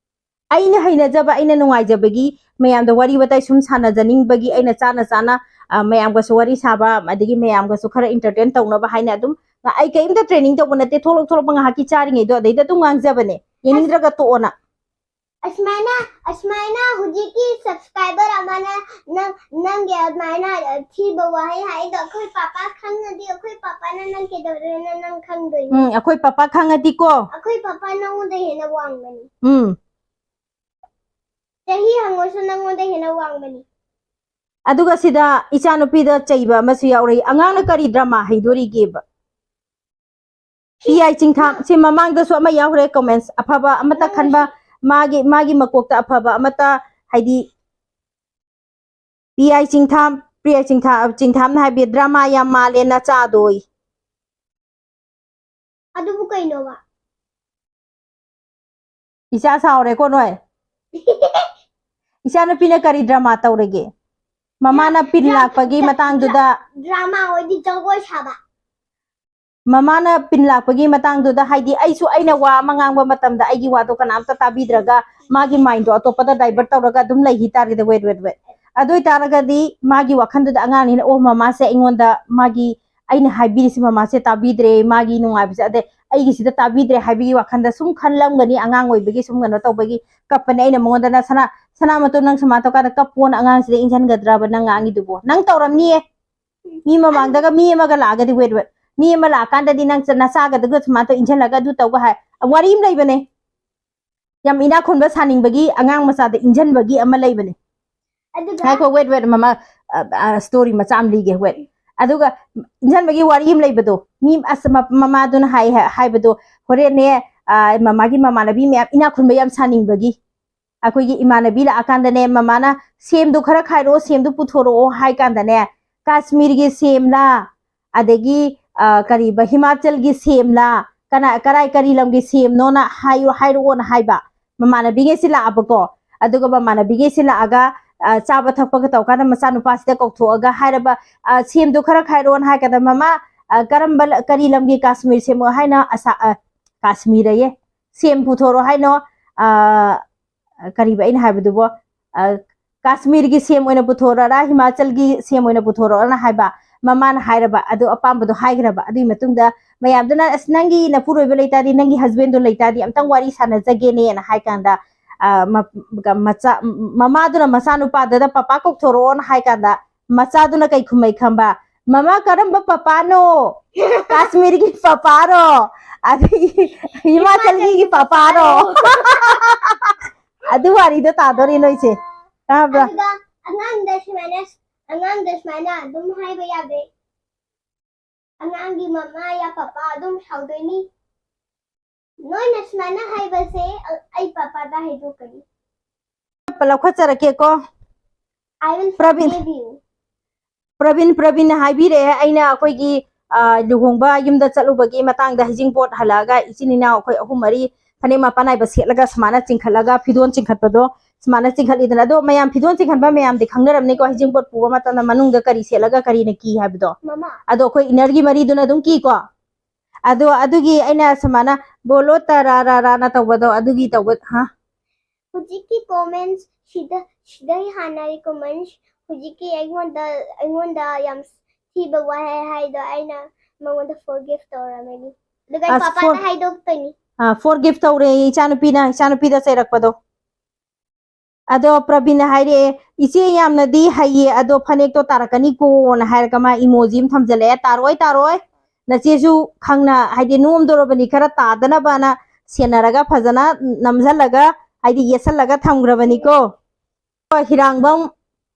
ꯑꯩꯅ ꯍꯩꯅꯖꯕ, ꯑꯩꯅ ꯅꯨꯡꯉꯥꯏꯖꯕꯒꯤ ꯃꯌꯥꯝꯗ ꯋꯥꯔꯤ ꯋꯥꯇꯥꯏ ꯁꯨꯝ ꯁꯥꯟꯅꯖꯅꯤꯡꯕꯒꯤ ꯑꯩꯅ ꯆꯥꯅ ꯆꯥꯅ, ꯑ, ꯃꯌꯥꯝꯒꯁꯨ ꯋꯥꯔꯤ ꯁꯥꯕ, ꯑꯗꯒꯤ ꯃꯌꯥꯝꯒꯁꯨ ꯈꯔ ꯏꯟꯇꯔꯇꯦꯟ ꯇꯧꯅꯕ ꯍꯥꯏꯅ ꯑꯗꯨꯝ, ꯑꯩ ꯀꯔꯤꯝꯇ ꯇ꯭ꯔꯦꯅꯤꯡ ꯇꯧꯕ ꯅꯠꯇꯦ, ꯊꯣꯛꯂꯛ ꯊꯣꯛꯂꯛꯄ ꯉꯥꯏꯍꯥꯛꯀꯤ ꯆꯥꯔꯤꯉꯩꯗꯣ ꯑꯗꯩꯗ ꯑꯗꯨꯝ ꯉꯥꯡꯖꯕꯅꯦ, ꯌꯦꯡꯅꯤꯡꯗ꯭ꯔꯒ ꯇꯣꯛꯑꯣꯅ꯫ ꯑꯁꯨꯃꯥꯏꯅ ꯑꯁꯨꯃꯥꯏꯅ ꯍꯧꯖꯤꯛꯀꯤ ꯁꯕꯁꯀ꯭ꯔꯥꯏꯕꯔ ꯑꯃꯅ ꯅꯪ ꯅꯪꯒꯤ ꯑꯗꯨꯃꯥꯏꯅ ꯊꯤꯕ ꯋꯥꯍꯩ ꯍꯥꯏꯗꯣ ꯑꯩꯈꯣꯏ ꯄꯥꯄꯥ ꯈꯪꯉꯗꯤ ꯑꯩꯈꯣꯏ ꯄꯥꯄꯥꯅ ꯅꯪ ꯀꯩꯗꯧꯗꯣꯏꯅꯣ ꯅꯪ ꯈꯪꯗꯣꯏꯅꯤ꯫ ꯎꯝ, ꯑꯩꯈꯣꯏ ꯄꯥꯄꯥ ꯈꯪꯉꯗꯤꯀꯣ꯫ ꯑꯩꯈꯣꯏ ꯄꯥꯄꯥ ꯅꯪꯉꯣꯟꯗ ꯍꯦꯟꯅ ꯋꯥꯡꯕꯅꯤ꯫ ꯎꯝ꯫ ꯆꯍꯤ ꯍꯪꯉꯁꯨ ꯅꯪꯉꯣꯟꯗ ꯍꯦꯟꯅ ꯋꯥꯡꯕꯅꯤ꯫ ꯑꯗꯨꯒ ꯁꯤꯗ ꯏꯆꯥꯅꯨꯄꯤꯗ ꯆꯩꯕ ꯑꯃꯁꯨ ꯌꯥꯎꯔꯛꯏ꯫ ꯑꯉꯥꯡꯅ ꯀꯔꯤ ꯗ꯭ꯔꯃꯥ ꯍꯩꯗꯣꯔꯤꯒꯦꯕ? ꯄꯤ ꯑꯥꯏ ꯆꯤꯡꯊꯥꯝ, ꯁꯤ ꯃꯃꯥꯡꯗꯁꯨ ꯑꯃ ꯌꯥꯎꯈ꯭ꯔꯦ, ꯀꯣꯃꯦꯟꯁ ꯑꯐꯕ ꯑꯃꯠꯇ ꯈꯟꯕ, ꯃꯥꯒꯤ ꯃꯥꯒꯤ ꯃꯀꯣꯛꯇ ꯑꯐꯕ ꯑꯃꯠꯇ, ꯍꯥꯏꯗꯤ ꯄꯤ ꯑꯥꯏ ꯆꯤꯡꯊꯥꯝ, ꯄꯤ ꯑꯥꯏ ꯆꯤꯡꯊꯥ- ꯆꯤꯡꯊꯥꯝꯅ ꯍꯥꯏꯕꯤ, "ꯗ꯭ꯔꯃꯥ ꯌꯥꯝ ꯃꯥꯜꯂꯦ ꯅꯆꯥꯗꯣꯏ"꯫ ꯑꯗꯨꯕꯨ ꯀꯩꯅꯣꯕ? ꯏꯆꯥ ꯁꯥꯎꯔꯦꯀꯣ ꯅꯣꯏ꯫ ꯏꯆꯥꯅꯨꯄꯤꯅ ꯀꯔꯤ ꯗ꯭ꯔꯃꯥ ꯇꯧꯔꯒꯦ? ꯃꯃꯥꯅ ꯄꯤꯟ ꯂꯥꯛꯄꯒꯤ ꯃꯇꯥꯡꯗꯨꯗ ꯗ꯭ꯔꯃꯥ ꯑꯣꯏꯗꯤ ꯖꯒꯣꯏ ꯁꯥꯕ꯫ ꯃꯃꯥꯅ ꯄꯤꯟ ꯂꯥꯛꯄꯒꯤ ꯃꯇꯥꯡꯗꯨꯗ, ꯍꯥꯏꯗꯤ ꯑꯩꯁꯨ ꯑꯩꯅ ꯋꯥ ꯑꯃ ꯉꯥꯡꯕ ꯃꯇꯝꯗ ꯑꯩꯒꯤ ꯋꯥꯗꯣ ꯀꯅꯥꯝꯇ ꯇꯥꯕꯤꯗ꯭ꯔꯒ ꯃꯥꯒꯤ ꯃꯥꯏꯟꯗꯣ ꯑꯇꯣꯞꯄꯗ ꯗꯥꯏꯚꯔꯠ ꯇꯧꯔꯒ ꯑꯗꯨꯝ ꯂꯩꯈꯤ ꯇꯥꯔꯒꯗꯤ, ꯋꯦꯠ ꯋꯦꯠ ꯋꯦꯠ ꯑꯗꯨ ꯑꯣꯏꯇꯥꯔꯒꯗꯤ ꯃꯥꯒꯤ ꯋꯥꯈꯜꯗꯨꯗ ꯑꯉꯥꯡꯅꯤꯅ, "ꯑꯣ, ꯃꯃꯥꯁꯦ ꯑꯩꯉꯣꯟꯗ ꯃꯥꯒꯤ, ꯑꯩꯅ ꯍꯥꯏꯕꯤꯔꯤꯁꯤ ꯃꯃꯥꯁꯦ ꯇꯥꯕꯤꯗ꯭ꯔꯦ, ꯃꯥꯒꯤ ꯅꯨꯡꯉꯥꯏꯕꯁꯦ ꯑꯗꯩ ꯑꯩꯒꯤꯁꯤꯗ ꯇꯥꯕꯤꯗ꯭ꯔꯦ" ꯍꯥꯏꯕꯒꯤ ꯋꯥꯈꯜꯗ ꯁꯨꯝ ꯈꯜꯂꯝꯒꯅꯤ꯫ ꯑꯉꯥꯡ ꯑꯣꯏꯕꯒꯤ ꯁꯨꯝ ꯀꯩꯅꯣ ꯇꯧꯕꯒꯤ ꯀꯞꯄꯅꯦ꯫ ꯑꯩꯅ ꯃꯉꯣꯟꯗ, "ꯅ ꯁꯅꯥ ꯁꯅꯥꯃꯇꯣ, ꯅꯪ ꯁꯨꯃꯥꯏꯅ ꯇꯧꯀꯥꯟꯗ ꯀꯞꯄꯣꯅ ꯑꯉꯥꯡꯁꯤꯗ ꯏꯟꯁꯤꯟꯒꯗ꯭ꯔꯕ ꯅꯪ ꯉꯥꯡꯉꯤꯗꯨꯕꯣ? ꯅꯪ ꯇꯧꯔꯝꯅꯤꯌꯦ꯫ ꯃꯤ ꯃꯃꯥꯡꯗꯒ ꯃꯤ ꯑꯃꯒ ꯂꯥꯛꯑꯒꯗꯤ, ꯋꯦꯠ ꯋꯦꯠ ꯃꯤ ꯑꯃ ꯂꯥꯛꯑꯀꯥꯟꯗꯗꯤ ꯅꯪ ꯆ- ꯅꯆꯥꯒꯗꯨꯒ ꯁꯨꯃꯥꯏꯅ ꯇꯧ ꯏꯟꯁꯤꯜꯂꯒ ꯑꯗꯨ ꯇꯧꯒ ꯍꯥꯏ, ꯋꯥꯔꯤ ꯑꯃ ꯂꯩꯕꯅꯦ, ꯌꯥꯝ ꯏꯅꯥꯛ ꯈꯨꯟꯕ ꯁꯥꯅꯤꯡꯕꯒꯤ, ꯑꯉꯥꯡ ꯃꯆꯥꯗ ꯏꯟꯖꯟꯕꯒꯤ ꯑꯃ ꯂꯩꯕꯅꯦ꯫ ꯑꯗꯨꯒ ꯉꯥꯏꯈꯣ, wait, wait, ꯃꯃꯥ, ꯑ, ꯑ, story ꯃꯆꯥ ꯑꯃ ꯂꯤꯒꯦ, wait꯫ ꯑꯗꯨꯒ ꯏꯟꯖꯟꯕꯒꯤ ꯋꯥꯔꯤ ꯑꯃ ꯂꯩꯕꯗꯣ, ꯃꯤ ꯑꯁ, ꯃ-, ꯃꯃꯥꯗꯨꯅ ꯍꯥꯏ-, ꯍꯥꯏꯕꯗꯣ, ꯍꯣꯔꯦꯟꯅꯦ, ꯑ, ꯃꯃꯥꯒꯤ ꯃꯃꯥꯟꯅꯕꯤ ꯃꯌꯥꯝ ꯏꯅꯥꯛ ꯈꯨꯟꯕ ꯌꯥꯝ ꯁꯥꯅꯤꯡꯕꯒꯤ, ꯑꯩꯈꯣꯏꯒꯤ ꯏꯃꯥꯟꯅꯕꯤ ꯂꯥꯛꯑꯀꯥꯟꯗꯅꯦ, ꯃꯃꯥꯅ "ꯁꯦꯝꯗꯣ ꯈꯔ ꯈꯥꯏꯔꯛꯑꯣ, ꯁꯦꯝꯗꯣ ꯄꯨꯊꯣꯔꯛꯑꯣ" ꯍꯥꯏ ꯀꯥꯟꯗꯅꯦ, ꯀꯥꯁꯃꯤꯔꯒꯤ ꯁꯦꯝꯂꯥ, ꯑꯗꯒꯤ, ꯑ, ꯀꯔꯤꯕ, ꯍꯤꯃꯥꯆꯜꯒꯤ ꯁꯦꯝꯂꯥ, ꯀꯅꯥ, ꯀꯔꯥꯏ, ꯀꯔꯤ ꯂꯝꯒꯤ ꯁꯦꯝꯅꯣꯅ ꯍꯥꯏꯌꯨ, ꯍꯥꯏꯔꯛꯑꯣꯅ ꯍꯥꯏꯕ꯫ ꯃꯃꯥꯟꯅꯕꯤꯉꯩꯁꯤ ꯂꯥꯛꯑꯕꯀꯣ, ꯑꯗꯨꯒ ꯃꯃꯥꯟꯅꯕꯤꯉꯩꯁꯤ ꯂꯥꯛꯑꯒ, ꯑ, ꯆꯥꯕ ꯊꯛꯄꯒ ꯇꯧꯀꯥꯟꯗ ꯃꯆꯥꯅꯨꯄꯥꯁꯤꯗ ꯀꯧꯊꯣꯛꯑꯒ ꯍꯥꯏꯔꯕ, "ꯑ, ꯁꯦꯝꯗꯣ ꯈꯔ ꯈꯥꯏꯔꯛꯑꯣꯅ" ꯍꯥꯏ ꯀꯥꯟꯗ, "ꯃꯃꯥ, ꯑ, ꯀꯔꯝꯕ ꯂ-, ꯀꯔꯤ ꯂꯝꯒꯤ ꯀꯥꯁꯃꯤꯔ ꯁꯦꯝꯃꯣ ꯍꯥꯏꯅꯣ?" ꯑꯁꯥ-, ꯑ, ꯀꯥꯁꯃꯤꯔ ꯑꯌꯦ, "ꯁꯦꯝ ꯄꯨꯊꯣꯔꯛꯑꯣ ꯍꯥꯏꯅꯣ?" ꯑ, ꯀꯔꯤꯕ ꯑꯩꯅ ꯍꯥꯏꯕꯗꯨꯕꯣ? ꯑ, "ꯀꯥꯁꯃꯤꯔꯒꯤ ꯁꯦꯝ ꯑꯣꯏꯅ ꯄꯨꯊꯣꯔꯛꯑꯣꯔꯥ, ꯍꯤꯃꯥꯆꯜꯒꯤ ꯁꯦꯝ ꯑꯣꯏꯅ ꯄꯨꯊꯣꯔꯛꯑꯣꯔꯥ?" ꯍꯥꯏꯕ꯫ ꯃꯃꯥꯅ ꯍꯥꯏꯔꯕ, ꯑꯗꯨ ꯑꯄꯥꯝꯕꯗꯣ ꯍꯥꯏꯈ꯭ꯔꯕ꯫ ꯑꯗꯨꯒꯤ ꯃꯇꯨꯡꯗ ꯃꯌꯥꯝꯗꯨꯅ, "ꯑꯁ, ꯅꯪꯒꯤ ꯅꯄꯨꯔꯣꯏꯕ ꯂꯩꯇꯥꯔꯗꯤ, ꯅꯪꯒꯤ husbandꯗꯣ ꯂꯩꯇꯥꯔꯗꯤ, ꯑꯝꯇꯪ ꯋꯥꯔꯤ ꯁꯥꯟꯅꯖꯒꯦꯅꯦꯅ" ꯍꯥꯏ ꯀꯥꯟꯗ, ꯑ, ꯃ-, ꯃꯆꯥ, ꯃꯃꯥꯗꯨꯅ ꯃꯆꯥꯅꯨꯄꯥꯗꯨꯗ "ꯄꯄꯥ ꯀꯧꯊꯣꯔꯛꯑꯣꯅ" ꯍꯥꯏ ꯀꯥꯟꯗ, ꯃꯆꯥꯗꯨꯅ ꯀꯩ ꯈꯨꯝꯃꯩ ꯈꯪꯕ? "ꯃꯃꯥ, ꯀꯔꯝꯕ ꯄꯄꯥꯅꯣ? ꯀꯥꯁꯃꯤꯔꯒꯤ ꯄꯄꯥꯔꯣ? ꯑꯗꯒꯤ ꯍꯤꯃꯥꯆꯜꯒꯤ ꯄꯄꯥꯔꯣ?" ꯑꯗꯨ ꯋꯥꯔꯤꯗꯣ ꯇꯥꯗꯣꯔꯤ ꯅꯣꯏꯁꯦ꯫ ꯇꯥꯕ꯭ꯔꯥ? ꯑꯗꯨꯒ ꯑꯉꯥꯡꯗ ꯁꯨꯃꯥꯏꯅ, ꯑꯉꯥꯡꯗ ꯁꯨꯃꯥꯏꯅ ꯑꯗꯨꯝ ꯍꯥꯏꯕ ꯌꯥꯗꯦ꯫ ꯑꯉꯥꯡꯒꯤ ꯃꯃꯥ ꯌꯥ ꯄꯄꯥ ꯑꯗꯨꯝ ꯁꯥꯎꯗꯣꯏꯅꯤ꯫ ꯅꯣꯏꯅ ꯁꯨꯃꯥꯏꯅ ꯍꯥꯏꯕꯁꯦ, ꯑ-, ꯑꯩ ꯄꯄꯥꯗ ꯍꯥꯏꯗꯣꯛꯀꯅꯤ꯫ ꯂꯧꯈꯠꯆꯔꯛꯀꯦꯀꯣ꯫ I will Praveen. Forgive you. Praveen, ꯄ꯭ꯔꯕꯤꯟꯅ ꯍꯥꯏꯕꯤꯔꯛꯑꯦ, ꯑꯩꯅ ꯑꯩꯈꯣꯏꯒꯤ, ꯑ, ꯂꯨꯍꯣꯡꯕ ꯌꯨꯝꯗ ꯆꯠꯂꯨꯕꯒꯤ ꯃꯇꯥꯡꯗ, ꯍꯩꯖꯤꯡꯄꯣꯠ ꯍꯜꯂꯛꯑꯒ ꯏꯆꯤꯟ ꯏꯅꯥꯎ ꯑꯩꯈꯣꯏ ꯑꯍꯨꯝ ꯃꯔꯤ ꯐꯅꯦꯛ ꯃꯄꯥꯟ ꯅꯥꯏꯕ ꯁꯦꯠꯂꯒ ꯁꯨꯃꯥꯏꯅ ꯆꯤꯡꯈꯠꯂꯒ, ꯐꯤꯗꯣꯟ ꯆꯤꯡꯈꯠꯄꯗꯣ ꯁꯨꯃꯥꯏꯅ ꯆꯤꯡꯈꯠꯂꯤꯗꯅ꯫ ꯑꯗꯣ ꯃꯌꯥꯝ ꯐꯤꯗꯣꯟ ꯆꯤꯡꯈꯠꯄ ꯃꯌꯥꯝꯗꯤ ꯈꯪꯅꯔꯝꯅꯤꯀꯣ, ꯍꯩꯖꯤꯡꯄꯣꯠ ꯄꯨꯕ ꯃꯇꯝꯗ ꯃꯅꯨꯡꯗ ꯀꯔꯤ ꯁꯦꯠꯂꯒ ꯀꯔꯤꯅ ꯀꯤ ꯍꯥꯏꯕꯗꯣ꯫ ꯃꯃꯥ꯫ ꯑꯗꯣ ꯑꯩꯈꯣꯏ innerꯒꯤ ꯃꯔꯤꯗꯨꯅ ꯑꯗꯨꯝ ꯀꯤꯀꯣ꯫ ꯑꯗꯣ ꯑꯗꯨꯒꯤ ꯑꯩꯅ ꯁꯨꯃꯥꯏꯅ "ꯕꯣꯂꯣ ꯇꯔꯥ ꯔꯥ ꯔꯥꯅ" ꯇꯧꯕꯗꯣ, ꯑꯗꯨꯒꯤ ꯇꯧꯕ, ꯍꯥ? ꯍꯧꯖꯤꯛꯀꯤ comments ꯁꯤꯗ, ꯁꯤꯗꯩ ꯍꯥꯟꯅꯒꯤ comments, ꯍꯧꯖꯤꯛꯀꯤ ꯑꯩꯉꯣꯟꯗ, ꯑꯩꯉꯣꯟꯗ ꯌꯥꯝ ꯊꯤꯕ ꯋꯥꯍꯩ ꯍꯥꯏꯗꯣ ꯑꯩꯅ ꯃꯉꯣꯟꯗ forgive ꯇꯧꯔꯝꯃꯅꯤ꯫ ꯑꯗꯨꯒ ꯑꯩ ꯑꯁ, ꯄꯄꯥꯗ for-, ꯍꯥꯏꯗꯣꯛꯇꯣꯏꯅꯤ꯫ ꯑꯥ, forgive ꯇꯧꯔꯦ ꯏꯆꯥꯅꯨꯄꯤꯅ, ꯏꯆꯥꯅꯨꯄꯤꯗ ꯆꯩꯔꯛꯄꯗꯣ꯫ ꯑꯗꯣ ꯄ꯭ꯔꯕꯤꯟꯅ ꯍꯥꯏꯔꯛꯑꯦ, "ꯏꯆꯦ ꯌꯥꯝꯅꯗꯤ ꯍꯩꯌꯦ, ꯑꯗꯣ ꯐꯅꯦꯛꯇꯣ ꯇꯥꯔꯛꯀꯅꯤꯀꯣꯅ" ꯍꯥꯏꯔꯒ ꯃꯥ emoji ꯑꯃ ꯊꯝꯖꯜꯂꯛꯑꯦ꯫ "ꯇꯥꯔꯣꯏ, ꯇꯥꯔꯣꯏ, ꯅꯆꯦꯁꯨ ꯈꯪꯅ, ꯍꯥꯏꯗꯤ, ꯅꯣꯝꯗꯣꯔꯕꯅꯤ, ꯈꯔ ꯇꯥꯗꯅꯕꯅ" ꯁꯦꯟꯅꯔꯒ ꯐꯖꯅ ꯅꯝꯁꯤꯜꯂꯒ, ꯍꯥꯏꯗꯤ ꯌꯦꯠꯁꯜꯂꯒ ꯊꯝꯈ꯭ꯔꯕꯅꯤꯀꯣ꯫ ꯍꯤꯔꯥꯡꯕꯝ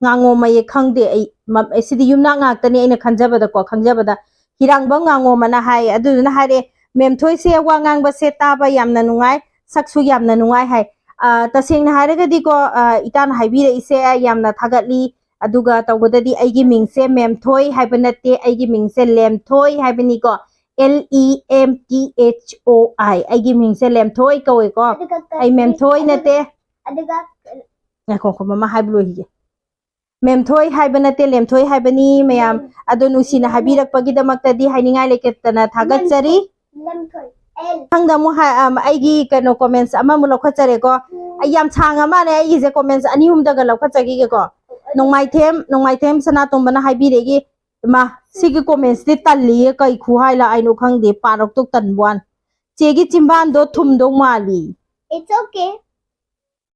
ꯉꯥꯉꯣꯝ ꯑꯌꯦ, ꯈꯪꯗꯦ ꯑꯩ꯫ ꯃ-, ꯁꯤꯗꯤ ꯌꯨꯝꯅꯥꯛ ꯉꯥꯛꯇꯅꯦ ꯑꯩꯅ ꯈꯟꯖꯕꯗꯀꯣ, ꯈꯪꯖꯕꯗ꯫ ꯍꯤꯔꯥꯡꯕꯝ ꯉꯥꯉꯣꯝ ꯑꯅ ꯍꯥꯏ꯫ ꯑꯗꯨꯗꯨꯅ ꯍꯥꯏꯔꯦ, "ꯃꯦꯝꯊꯣꯏꯁꯦ ꯋꯥ ꯉꯥꯡꯕꯁꯦ ꯇꯥꯕ ꯌꯥꯝꯅ ꯅꯨꯡꯉꯥꯏ, ꯁꯛꯁꯨ ꯌꯥꯝꯅ ꯅꯨꯡꯉꯥꯏ" ꯍꯥꯏ꯫ ꯑ, ꯇꯁꯦꯡꯅ ꯍꯥꯏꯔꯒꯗꯤꯀꯣ, ꯑ, ꯏꯇꯥꯅ ꯍꯥꯏꯕꯤꯔꯛꯏꯁꯦ ꯌꯥꯝꯅ ꯊꯥꯒꯠꯂꯤ꯫ ꯑꯗꯨꯒ ꯇꯧꯕꯗꯗꯤ ꯑꯩꯒꯤ ꯃꯤꯡꯁꯦ ꯃꯦꯝꯊꯣꯏ ꯍꯥꯏꯕ ꯅꯠꯇꯦ, ꯑꯩꯒꯤ ꯃꯤꯡꯁꯦ ꯂꯦꯝꯊꯣꯏ ꯍꯥꯏꯕꯅꯤꯀꯣ꯫ L E M T H O I꯫ ꯑꯩꯒꯤ ꯃꯤꯡꯁꯦ ꯂꯦꯝꯊꯣꯏ ꯀꯧꯋꯦꯀꯣ꯫ ꯑꯗꯨꯒ ꯑꯩ ꯃꯦꯝꯊꯣꯏ ꯅꯠꯇꯦ꯫ ꯑꯗꯨꯒ ꯉꯥꯏꯈꯣ, ꯉꯥꯏꯈꯣ, ꯃꯃꯥ ꯍꯥꯏꯕ ꯂꯣꯏꯈꯤꯒꯦ꯫ ꯃꯦꯝꯊꯣꯏ ꯍꯥꯏꯕ ꯅꯠꯇꯦ, ꯂꯦꯝꯊꯣꯏ ꯍꯥꯏꯕꯅꯤ, ꯃꯌꯥꯝ꯫ ꯎꯝ꯫ ꯑꯗꯣ ꯅꯨꯡꯁꯤꯅ ꯍꯥꯏꯕꯤꯔꯛꯄꯒꯤꯗꯃꯛꯇꯗꯤ ꯍꯥꯏꯅꯤꯡꯉꯥꯏ ꯂꯩꯇꯅ ꯊꯥꯒꯠꯆꯔꯤ꯫ ꯂꯦꯝꯊꯣꯏ꯫ L꯫ ꯃꯊꯪꯗ ꯑꯃꯨꯛ ꯍꯥꯏ-, ꯑꯝ, ꯑꯩꯒꯤ ꯀꯩꯅꯣ comments ꯑꯃꯃꯨꯛ ꯂꯧꯈꯠꯆꯔꯦꯀꯣ꯫ ꯎꯝ꯫ ꯑꯩ ꯌꯥꯝ ꯁꯥꯡꯉ ꯃꯥꯜꯂꯦ ꯑꯩꯒꯤꯁꯦ, comments ꯑꯅꯤ ꯑꯍꯨꯝꯗꯒ ꯂꯧꯈꯠꯆꯈꯤꯒꯦꯀꯣ꯫ ꯅꯣꯡꯃꯥꯏꯊꯦꯝ, ꯅꯣꯡꯃꯥꯏꯊꯦꯝ ꯁꯅꯥꯇꯣꯝꯕꯅ ꯍꯥꯏꯕꯤꯔꯛꯏ, "ꯏꯃꯥ, ꯁꯤꯒꯤ commentsꯇꯤ ꯇꯜꯂꯤꯌꯦ, ꯀꯩ ꯈꯨꯍꯥꯏ ꯂꯥꯛꯏꯅꯣ ꯈꯪꯗꯦ, ꯄꯥꯔꯛꯇꯣ ꯇꯟꯕ ꯋꯥꯅꯤ꯫ ꯆꯦꯒꯤ ꯆꯤꯝꯕꯥꯟꯗꯣ ꯊꯨꯝꯗꯧ ꯃꯥꯜꯂꯤ"꯫ It's okay꯫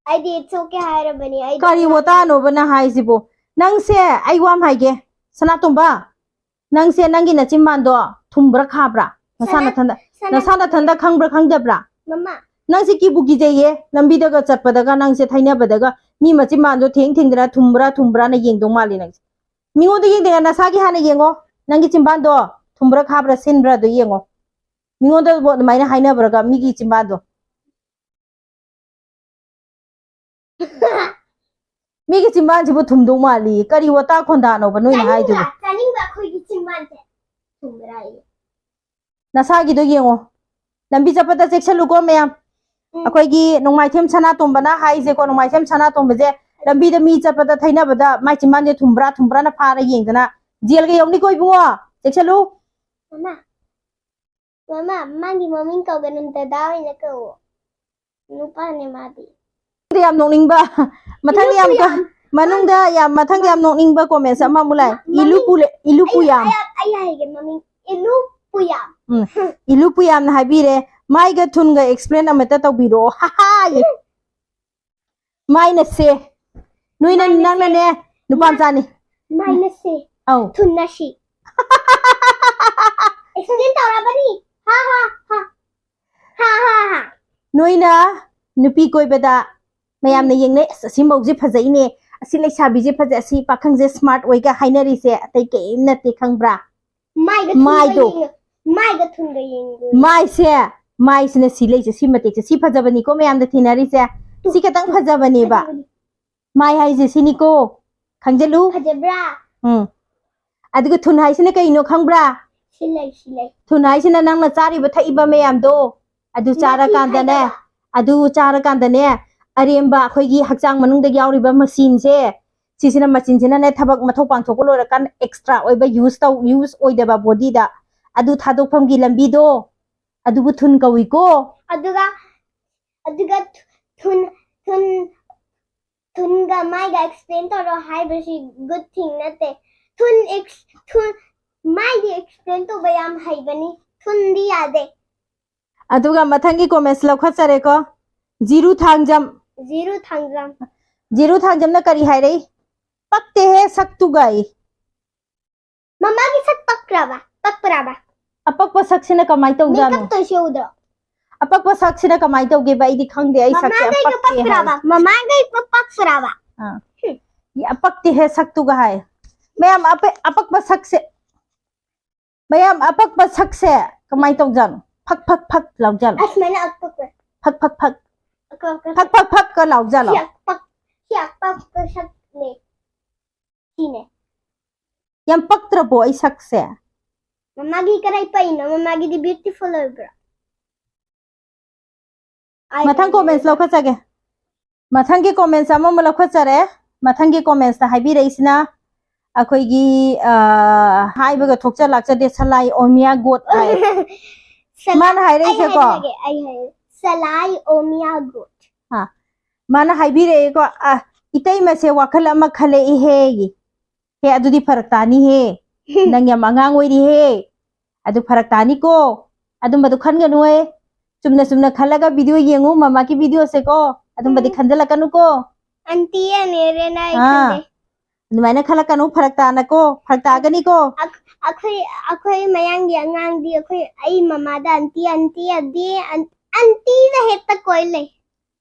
ꯑꯩꯗꯤ it's okay ꯍꯥꯏꯔꯕꯅꯤ꯫ ꯑꯩꯗꯤ ꯀꯔꯤ ꯑꯉꯥꯡ ꯋꯥꯇꯥꯅꯣꯕ ꯅꯪ ꯍꯥꯏꯁꯤꯕꯣ? ꯅꯪꯁꯦ, ꯑꯩ ꯋꯥ ꯑꯃ ꯍꯥꯏꯒꯦ, ꯁꯅꯥꯇꯣꯝꯕ, ꯅꯪꯁꯦ ꯅꯪꯒꯤ ꯅꯆꯤꯟꯕꯥꯟꯗꯣ ꯊꯨꯝꯕ꯭ꯔꯥ ꯈꯥꯕ꯭ꯔꯥ? ꯅꯁꯥ ꯁꯅꯥ-, ꯅꯊꯟꯗ, ꯁꯅꯥ-, ꯅꯁꯥ ꯅꯊꯟꯗ ꯈꯪꯕ꯭ꯔꯥ ꯈꯪꯗꯕ꯭ꯔꯥ? ꯃꯃꯥ꯫ ꯅꯪꯁꯦ ꯀꯤꯕꯨ ꯀꯤꯖꯩꯌꯦ, ꯂꯝꯕꯤꯗꯒ ꯆꯠꯄꯗꯒ ꯅꯪꯁꯦ ꯊꯩꯅꯕꯗꯒ ꯃꯤ ꯃꯆꯤꯟꯕꯥꯟꯗꯣ ꯊꯦꯡ ꯊꯦꯡꯗꯅ ꯊꯨꯝꯕ꯭ꯔꯥ ꯊꯨꯝꯕ꯭ꯔꯥꯅ ꯌꯦꯡꯗꯧ ꯃꯥꯜꯂꯤ ꯅꯪꯁꯦ꯫ ꯃꯤꯉꯣꯟꯗ ꯌꯦꯡꯗꯅ ꯅꯁꯥꯒꯤ ꯍꯥꯟꯅ ꯌꯦꯡꯉꯣ, ꯅꯪꯒꯤ ꯆꯤꯟꯕꯥꯟꯗꯣ ꯊꯨꯝꯕ꯭ꯔꯥ ꯈꯥꯕ꯭ꯔꯥ ꯁꯤꯟꯕ꯭ꯔꯥ ꯑꯗꯨ ꯌꯦꯡꯉꯣ꯫ ꯃꯤꯉꯣꯟꯗꯕꯨ ꯑꯗꯨꯃꯥꯏꯅ ꯍꯥꯏꯅꯕ꯭ꯔꯒ ꯃꯤꯒꯤ ꯆꯤꯟꯕꯥꯟꯗꯣ? ꯃꯤꯒꯤ ꯆꯤꯝꯕꯥꯟꯁꯤꯕꯨ ꯊꯨꯝꯗꯧ ꯃꯥꯜꯂꯤ꯫ ꯀꯔꯤ ꯋꯥꯇꯥ ꯈꯣꯟꯗꯥꯅꯣꯕ ꯅꯣꯏꯅ ꯍꯥꯏꯗꯨꯕꯨ? ꯆꯥꯅꯤꯡꯕ꯭ꯔꯥ? ꯆꯥꯅꯤꯡꯕ꯭ꯔꯥ ꯑꯩꯈꯣꯏꯒꯤ ꯆꯤꯝꯕꯥꯟꯁꯦ? ꯊꯨꯝꯕ꯭ꯔꯥ ꯑꯩ? ꯅꯁꯥꯒꯤꯗꯣ ꯌꯦꯡꯉꯣ꯫ ꯂꯝꯕꯤ ꯆꯠꯄꯗ ꯆꯦꯛꯁꯤꯜꯂꯨꯀꯣ ꯃꯌꯥꯝ꯫ ꯎꯝ꯫ ꯑꯩꯈꯣꯏꯒꯤ ꯅꯣꯡꯃꯥꯏꯊꯦꯝ ꯁꯅꯥꯇꯣꯝꯕꯅ ꯍꯥꯏꯁꯦꯀꯣ, ꯅꯣꯡꯃꯥꯏꯊꯦꯝ ꯁꯅꯥꯇꯣꯝꯕꯁꯦ ꯂꯝꯕꯤꯗ ꯃꯤ ꯆꯠꯄꯗ ꯊꯩꯅꯕꯗ ꯃꯥꯏ ꯆꯤꯝꯕꯥꯟꯁꯦ ꯊꯨꯝꯕ꯭ꯔꯥ ꯊꯨꯝꯕ꯭ꯔꯥꯅ ꯐꯥꯔ ꯌꯦꯡꯗꯅ ꯖꯦꯜꯒ ꯌꯧꯅꯤꯀꯣ ꯏꯕꯨꯡꯉꯣ꯫ ꯆꯦꯛꯁꯤꯜꯂꯨ꯫ ꯃꯃꯥ, ꯃꯃꯥ, ꯃꯥꯒꯤ ꯃꯃꯤꯡ ꯀꯧꯒꯅꯨ, ꯗꯗꯥ ꯑꯣꯏꯅ ꯀꯧꯋꯣ꯫ ꯅꯨꯄꯥꯅꯦ ꯃꯥꯗꯤ꯫ ꯌꯥꯝ ꯅꯣꯛꯅꯤꯡꯕ, ꯃꯊꯪ ꯌꯥꯝ ꯏꯂꯨꯄꯨꯌꯥꯝ꯫ ꯃꯅꯨꯡꯗ ꯌꯥꯝ, ꯃꯊꯪ ꯌꯥꯝ ꯅꯣꯛꯅꯤꯡꯕ comments ꯑꯃꯃꯨꯛ ꯂꯥꯛꯑꯦ꯫ ꯃꯃꯤꯡ ꯏꯂꯨꯄꯨ ꯂꯦ-, ꯏꯂꯨꯄꯨꯌꯥꯝ꯫ ꯑꯩ, ꯑꯩ, ꯑꯩ ꯍꯥꯏꯒꯦ ꯃꯃꯤꯡ, ꯏꯂꯨꯄꯨꯌꯥꯝ꯫ ꯎꯝ, ꯏꯂꯨꯄꯨꯌꯥꯝꯅ ꯍꯥꯏꯕꯤꯔꯦ, "ꯃꯥꯏꯒ ꯊꯨꯟꯒ explain ꯑꯃꯇ ꯇꯧꯕꯤꯔꯛꯑꯣ"꯫ ꯍꯥ ꯍꯥ ꯌꯦ꯫ ꯃꯥꯏꯅ ꯁꯦ꯫ ꯅꯣꯏꯅ, ꯃꯥꯏꯅ ꯁꯦ꯫ ꯅꯪꯅꯅꯦ, ꯅꯨꯄꯥ ꯃꯥ-, ꯃꯆꯥꯅꯤ꯫ ꯃꯥꯏꯅ ꯁꯦ꯫ ꯑꯧ꯫ ꯊꯨꯟꯅ ꯁꯤ꯫ Explain ꯇꯧꯔꯕꯅꯤ꯫ ꯍꯥ, ꯍꯥ, ꯍꯥ꯫ ꯍꯥ ꯍꯥ ꯍꯥ꯫ ꯅꯣꯏꯅ ꯅꯨꯄꯤ ꯀꯣꯏꯕꯗ ꯃꯌꯥꯝꯅ ꯌꯦꯡꯅꯩ, "ꯑꯁ, ꯑꯁꯤ ꯃꯧꯁꯦ ꯐꯖꯩꯅꯦ, ꯑꯁꯤ ꯂꯩꯁꯥꯕꯤꯁꯦ ꯐꯖꯩ, ꯑꯁꯤ ꯄꯥꯈꯪꯁꯦ smart ꯑꯣꯏꯒ" ꯍꯥꯏꯅꯔꯤꯁꯦ ꯑꯇꯩ ꯀꯔꯤꯝ ꯅꯠꯇꯦ, ꯈꯪꯕ꯭ꯔꯥ? ꯃꯥꯏꯒ ꯊꯨꯟꯒ ꯃꯥꯏꯗꯣ꯫ ꯌꯦꯡꯉ-, ꯃꯥꯏꯒ ꯊꯨꯟꯒ ꯌꯦꯡꯉꯨ꯫ ꯃꯥꯏꯁꯦ, ꯃꯥꯏꯁꯤꯅ ꯁꯤ ꯂꯩꯁꯦ, ꯁꯤ ꯃꯇꯦꯛꯁꯦ, ꯁꯤ ꯐꯖꯕꯅꯤꯀꯣ ꯃꯌꯥꯝꯗ ꯊꯦꯡꯅꯔꯤꯁꯦ꯫ ꯁꯤ ꯈꯇꯪ ꯐꯖꯕꯅꯦꯕ꯫ ꯐꯖꯕꯅꯤ꯫ ꯃꯥꯏ ꯍꯥꯏꯁꯦ ꯁꯤꯅꯤꯀꯣ, ꯈꯪꯖꯜꯂꯨ꯫ ꯐꯖꯕ꯭ꯔꯥ? ꯎꯝ꯫ ꯑꯗꯨꯒ ꯊꯨꯟ ꯍꯥꯏꯁꯤꯅ ꯀꯩꯅꯣ ꯈꯪꯕ꯭ꯔꯥ? ꯁꯤ ꯂꯩ, ꯁꯤ ꯂꯩ꯫ ꯊꯨꯟ ꯍꯥꯏꯁꯤꯅ ꯅꯪꯅ ꯆꯥꯔꯤꯕ ꯊꯛꯏꯕ ꯃꯌꯥꯝꯗꯣ, ꯑꯗꯨ ꯃꯆꯤ ꯆꯥꯔꯀꯥꯟꯗꯅꯦ, ꯈꯥꯏꯗꯕ꯫ ꯑꯗꯨ ꯆꯥꯔꯀꯥꯟꯗꯅꯦ, ꯑꯔꯦꯝꯕ ꯑꯩꯈꯣꯏꯒꯤ ꯍꯛꯆꯥꯡ ꯃꯅꯨꯡꯗ ꯌꯥꯎꯔꯤꯕ ꯃꯆꯤꯟꯁꯦ, ꯁꯤꯁꯤꯅ ꯃꯆꯤꯟꯁꯤꯅꯅꯦ ꯊꯕꯛ ꯃꯊꯧ ꯄꯥꯡꯊꯣꯛꯄ ꯂꯣꯏꯔꯀꯥꯟꯗ extra ꯑꯣꯏꯕ use ꯇꯧ-, use ꯑꯣꯏꯗꯕ bodyꯗ, ꯑꯗꯨ ꯊꯥꯗꯣꯛꯐꯝꯒꯤ ꯂꯝꯕꯤꯗꯣ, ꯑꯗꯨꯕꯨ ꯊꯨꯟ ꯀꯧꯏꯀꯣ꯫ ꯑꯗꯨꯒ, ꯑꯗꯨꯒ ꯊꯨꯟ, ꯊꯨꯟ, ꯊꯨꯟꯒ ꯃꯥꯏꯒ explain ꯇꯧꯔꯣ ꯍꯥꯏꯕꯁꯤ good thing ꯅꯠꯇꯦ꯫ ꯊꯨꯟ ex-, ꯊꯨꯟ, ꯃꯥꯏꯗꯤ explain ꯇꯧꯕ ꯌꯥꯝ ꯍꯩꯕꯅꯤ, ꯊꯨꯟꯗꯤ ꯌꯥꯗꯦ꯫ ꯑꯗꯨꯒ ꯃꯊꯪꯒꯤ comments ꯂꯧꯈꯠꯆꯔꯦꯀꯣ꯫ ꯖꯤꯔꯨ ꯊꯥꯡꯖꯝ꯫ ꯖꯤꯔꯨ ꯊꯥꯡꯖꯝ꯫ ꯖꯤꯔꯨ ꯊꯥꯡꯖꯝꯅ ꯀꯔꯤ ꯍꯥꯏꯔꯛꯏ? "ꯄꯛꯇꯦꯍꯦ ꯁꯛꯇꯨꯒ" ꯑꯩ꯫ ꯃꯃꯥꯒꯤ ꯁꯛ ꯄꯛꯄ꯭ꯔꯕ? ꯄꯛꯄ꯭ꯔꯕ? ꯑꯄꯛꯄ ꯁꯛꯁꯤꯅ ꯀꯃꯥꯏ ꯇꯧꯖꯥꯠꯅꯣ? Makeupꯇꯁꯨ ꯌꯥꯎꯗ꯭ꯔꯣ? ꯑꯄꯛꯄ ꯁꯛꯁꯤꯅ ꯀꯃꯥꯏ ꯇꯧꯒꯦꯕ? ꯑꯩꯗꯤ ꯈꯪꯗꯦ, ꯑꯩ ꯁꯛꯁꯦ ꯌꯥꯝ ꯃꯃꯥꯒꯩꯗꯣ ꯄꯛꯇꯦ ꯍꯥꯏ꯫ ꯄꯛꯄ꯭ꯔꯕ? ꯃꯃꯥꯒꯩ ꯄ-, ꯄꯛꯄ꯭ꯔꯕ? ꯑꯥ꯫ ꯍꯨꯝ꯫ "ꯌꯥ, ꯄꯛꯇꯦꯍꯦ ꯁꯛꯇꯨꯒ" ꯍꯥꯏ꯫ ꯃꯌꯥꯝ ꯑꯄ-, ꯑꯄꯛꯄ ꯁꯛꯁꯦ, ꯃꯌꯥꯝ ꯑꯄꯛꯄ ꯁꯛꯁꯦ ꯀꯃꯥꯏ ꯇꯧꯖꯥꯠꯅꯣ? ꯐꯛ ꯐꯛ ꯐꯛ ꯂꯥꯎꯖꯥꯠꯂꯣ? ꯑꯁꯨꯃꯥꯏꯅ ꯑꯄꯛꯄ꯫ ꯐꯛ ꯐꯛ ꯐꯛ꯫ ꯑꯄꯛꯄ ꯐꯛ ꯐꯛ ꯐꯛꯀ ꯂꯥꯎꯖꯥꯠꯂꯣ? ꯁꯤ ꯑꯄꯛ-, ꯁꯤ ꯑꯄꯛꯄ ꯁꯛꯅꯦ꯫ ꯁꯤꯅꯦ꯫ ꯌꯥꯝ ꯄꯛꯇ꯭ꯔꯕꯣ ꯑꯩ ꯁꯛꯁꯦ? ꯃꯃꯥꯒꯤ ꯀꯗꯥꯏ ꯄꯛꯏꯅꯣ? ꯃꯃꯥꯒꯤꯗꯤ beautiful ꯑꯣꯏꯕ꯭ꯔꯣ? ꯑꯩ ꯃꯊꯪ comments ꯂꯧꯈꯠꯆꯒꯦ꯫ ꯃꯊꯪꯒꯤ comments ꯑꯃꯃꯨꯛ ꯂꯧꯈꯠꯆꯔꯦ꯫ ꯃꯊꯪꯒꯤ commentsꯇ ꯍꯥꯏꯕꯤꯔꯛꯏꯁꯤꯅ ꯑꯩꯈꯣꯏꯒꯤ, ꯑ, ꯍꯥꯏꯕꯒ ꯊꯣꯛꯆ ꯂꯥꯛꯆꯗꯦ, ꯁꯂꯥꯏ ꯑꯣꯃꯤꯌꯥ ꯒꯣꯠ ꯍꯥꯏ꯫ ꯁꯂꯥꯏ, ꯃꯥꯅ ꯍꯥꯏꯔꯛꯏꯁꯦꯀꯣ꯫ ꯑꯩ ꯍꯥꯏꯔꯒꯦ, ꯑꯩ ꯍꯥꯏꯔꯒꯦ꯫ ꯁꯂꯥꯏ ꯑꯣꯃꯤꯌꯥ ꯒꯣꯠ꯫ ꯑ, ꯃꯥꯅ ꯍꯥꯏꯕꯤꯔꯛꯑꯦꯀꯣ, "ꯑ, ꯏꯇꯩꯃꯁꯦ ꯋꯥꯈꯜ ꯑꯃ ꯈꯜꯂꯛꯏꯍꯦ"ꯌꯦ꯫ "ꯍꯦ, ꯑꯗꯨꯗꯤ ꯐꯔꯛ ꯇꯥꯅꯤꯍꯦ꯫ ꯅꯪ ꯌꯥꯝ ꯑꯉꯥꯡ ꯑꯣꯏꯔꯤꯍꯦ꯫ ꯑꯗꯨ ꯐꯔꯛ ꯇꯥꯅꯤꯀꯣ꯫ ꯑꯗꯨꯝꯕꯗꯨ ꯈꯟꯒꯅꯨꯍꯦ꯫ ꯆꯨꯝꯅ ꯆꯨꯝꯅ ꯈꯜꯂꯒ video ꯌꯦꯡꯉꯨ, ꯃꯃꯥꯒꯤ videoꯁꯦꯀꯣ꯫ ꯑꯗꯨꯝꯕꯗꯤ ꯎꯝ꯫ ꯈꯟꯖꯜꯂꯛꯀꯅꯨꯀꯣ"꯫ ꯑꯟꯇꯤ ꯑꯅꯦꯔꯦꯅ ꯑꯩ ꯑꯥ꯫ ꯈꯜꯂꯦ꯫ ꯑꯗꯨꯃꯥꯏꯅ ꯈꯜꯂꯛꯀꯅꯨ, ꯐꯔꯛ ꯇꯥꯅꯀꯣ, ꯐꯔꯛ ꯇꯥꯒꯅꯤꯀꯣ꯫ ꯑꯩꯈꯣꯏ ꯑꯩꯈꯣꯏ ꯃꯌꯥꯡꯒꯤ ꯑꯉꯥꯡꯗꯤ ꯑꯩꯈꯣꯏ ꯑꯩ ꯃꯃꯥꯗ ꯑꯟꯇꯤ ꯑꯟꯇꯤ ꯑꯗꯤ ꯑꯟꯇꯤꯗ ꯍꯦꯛꯇ ꯀꯣꯏ ꯂꯩ꯫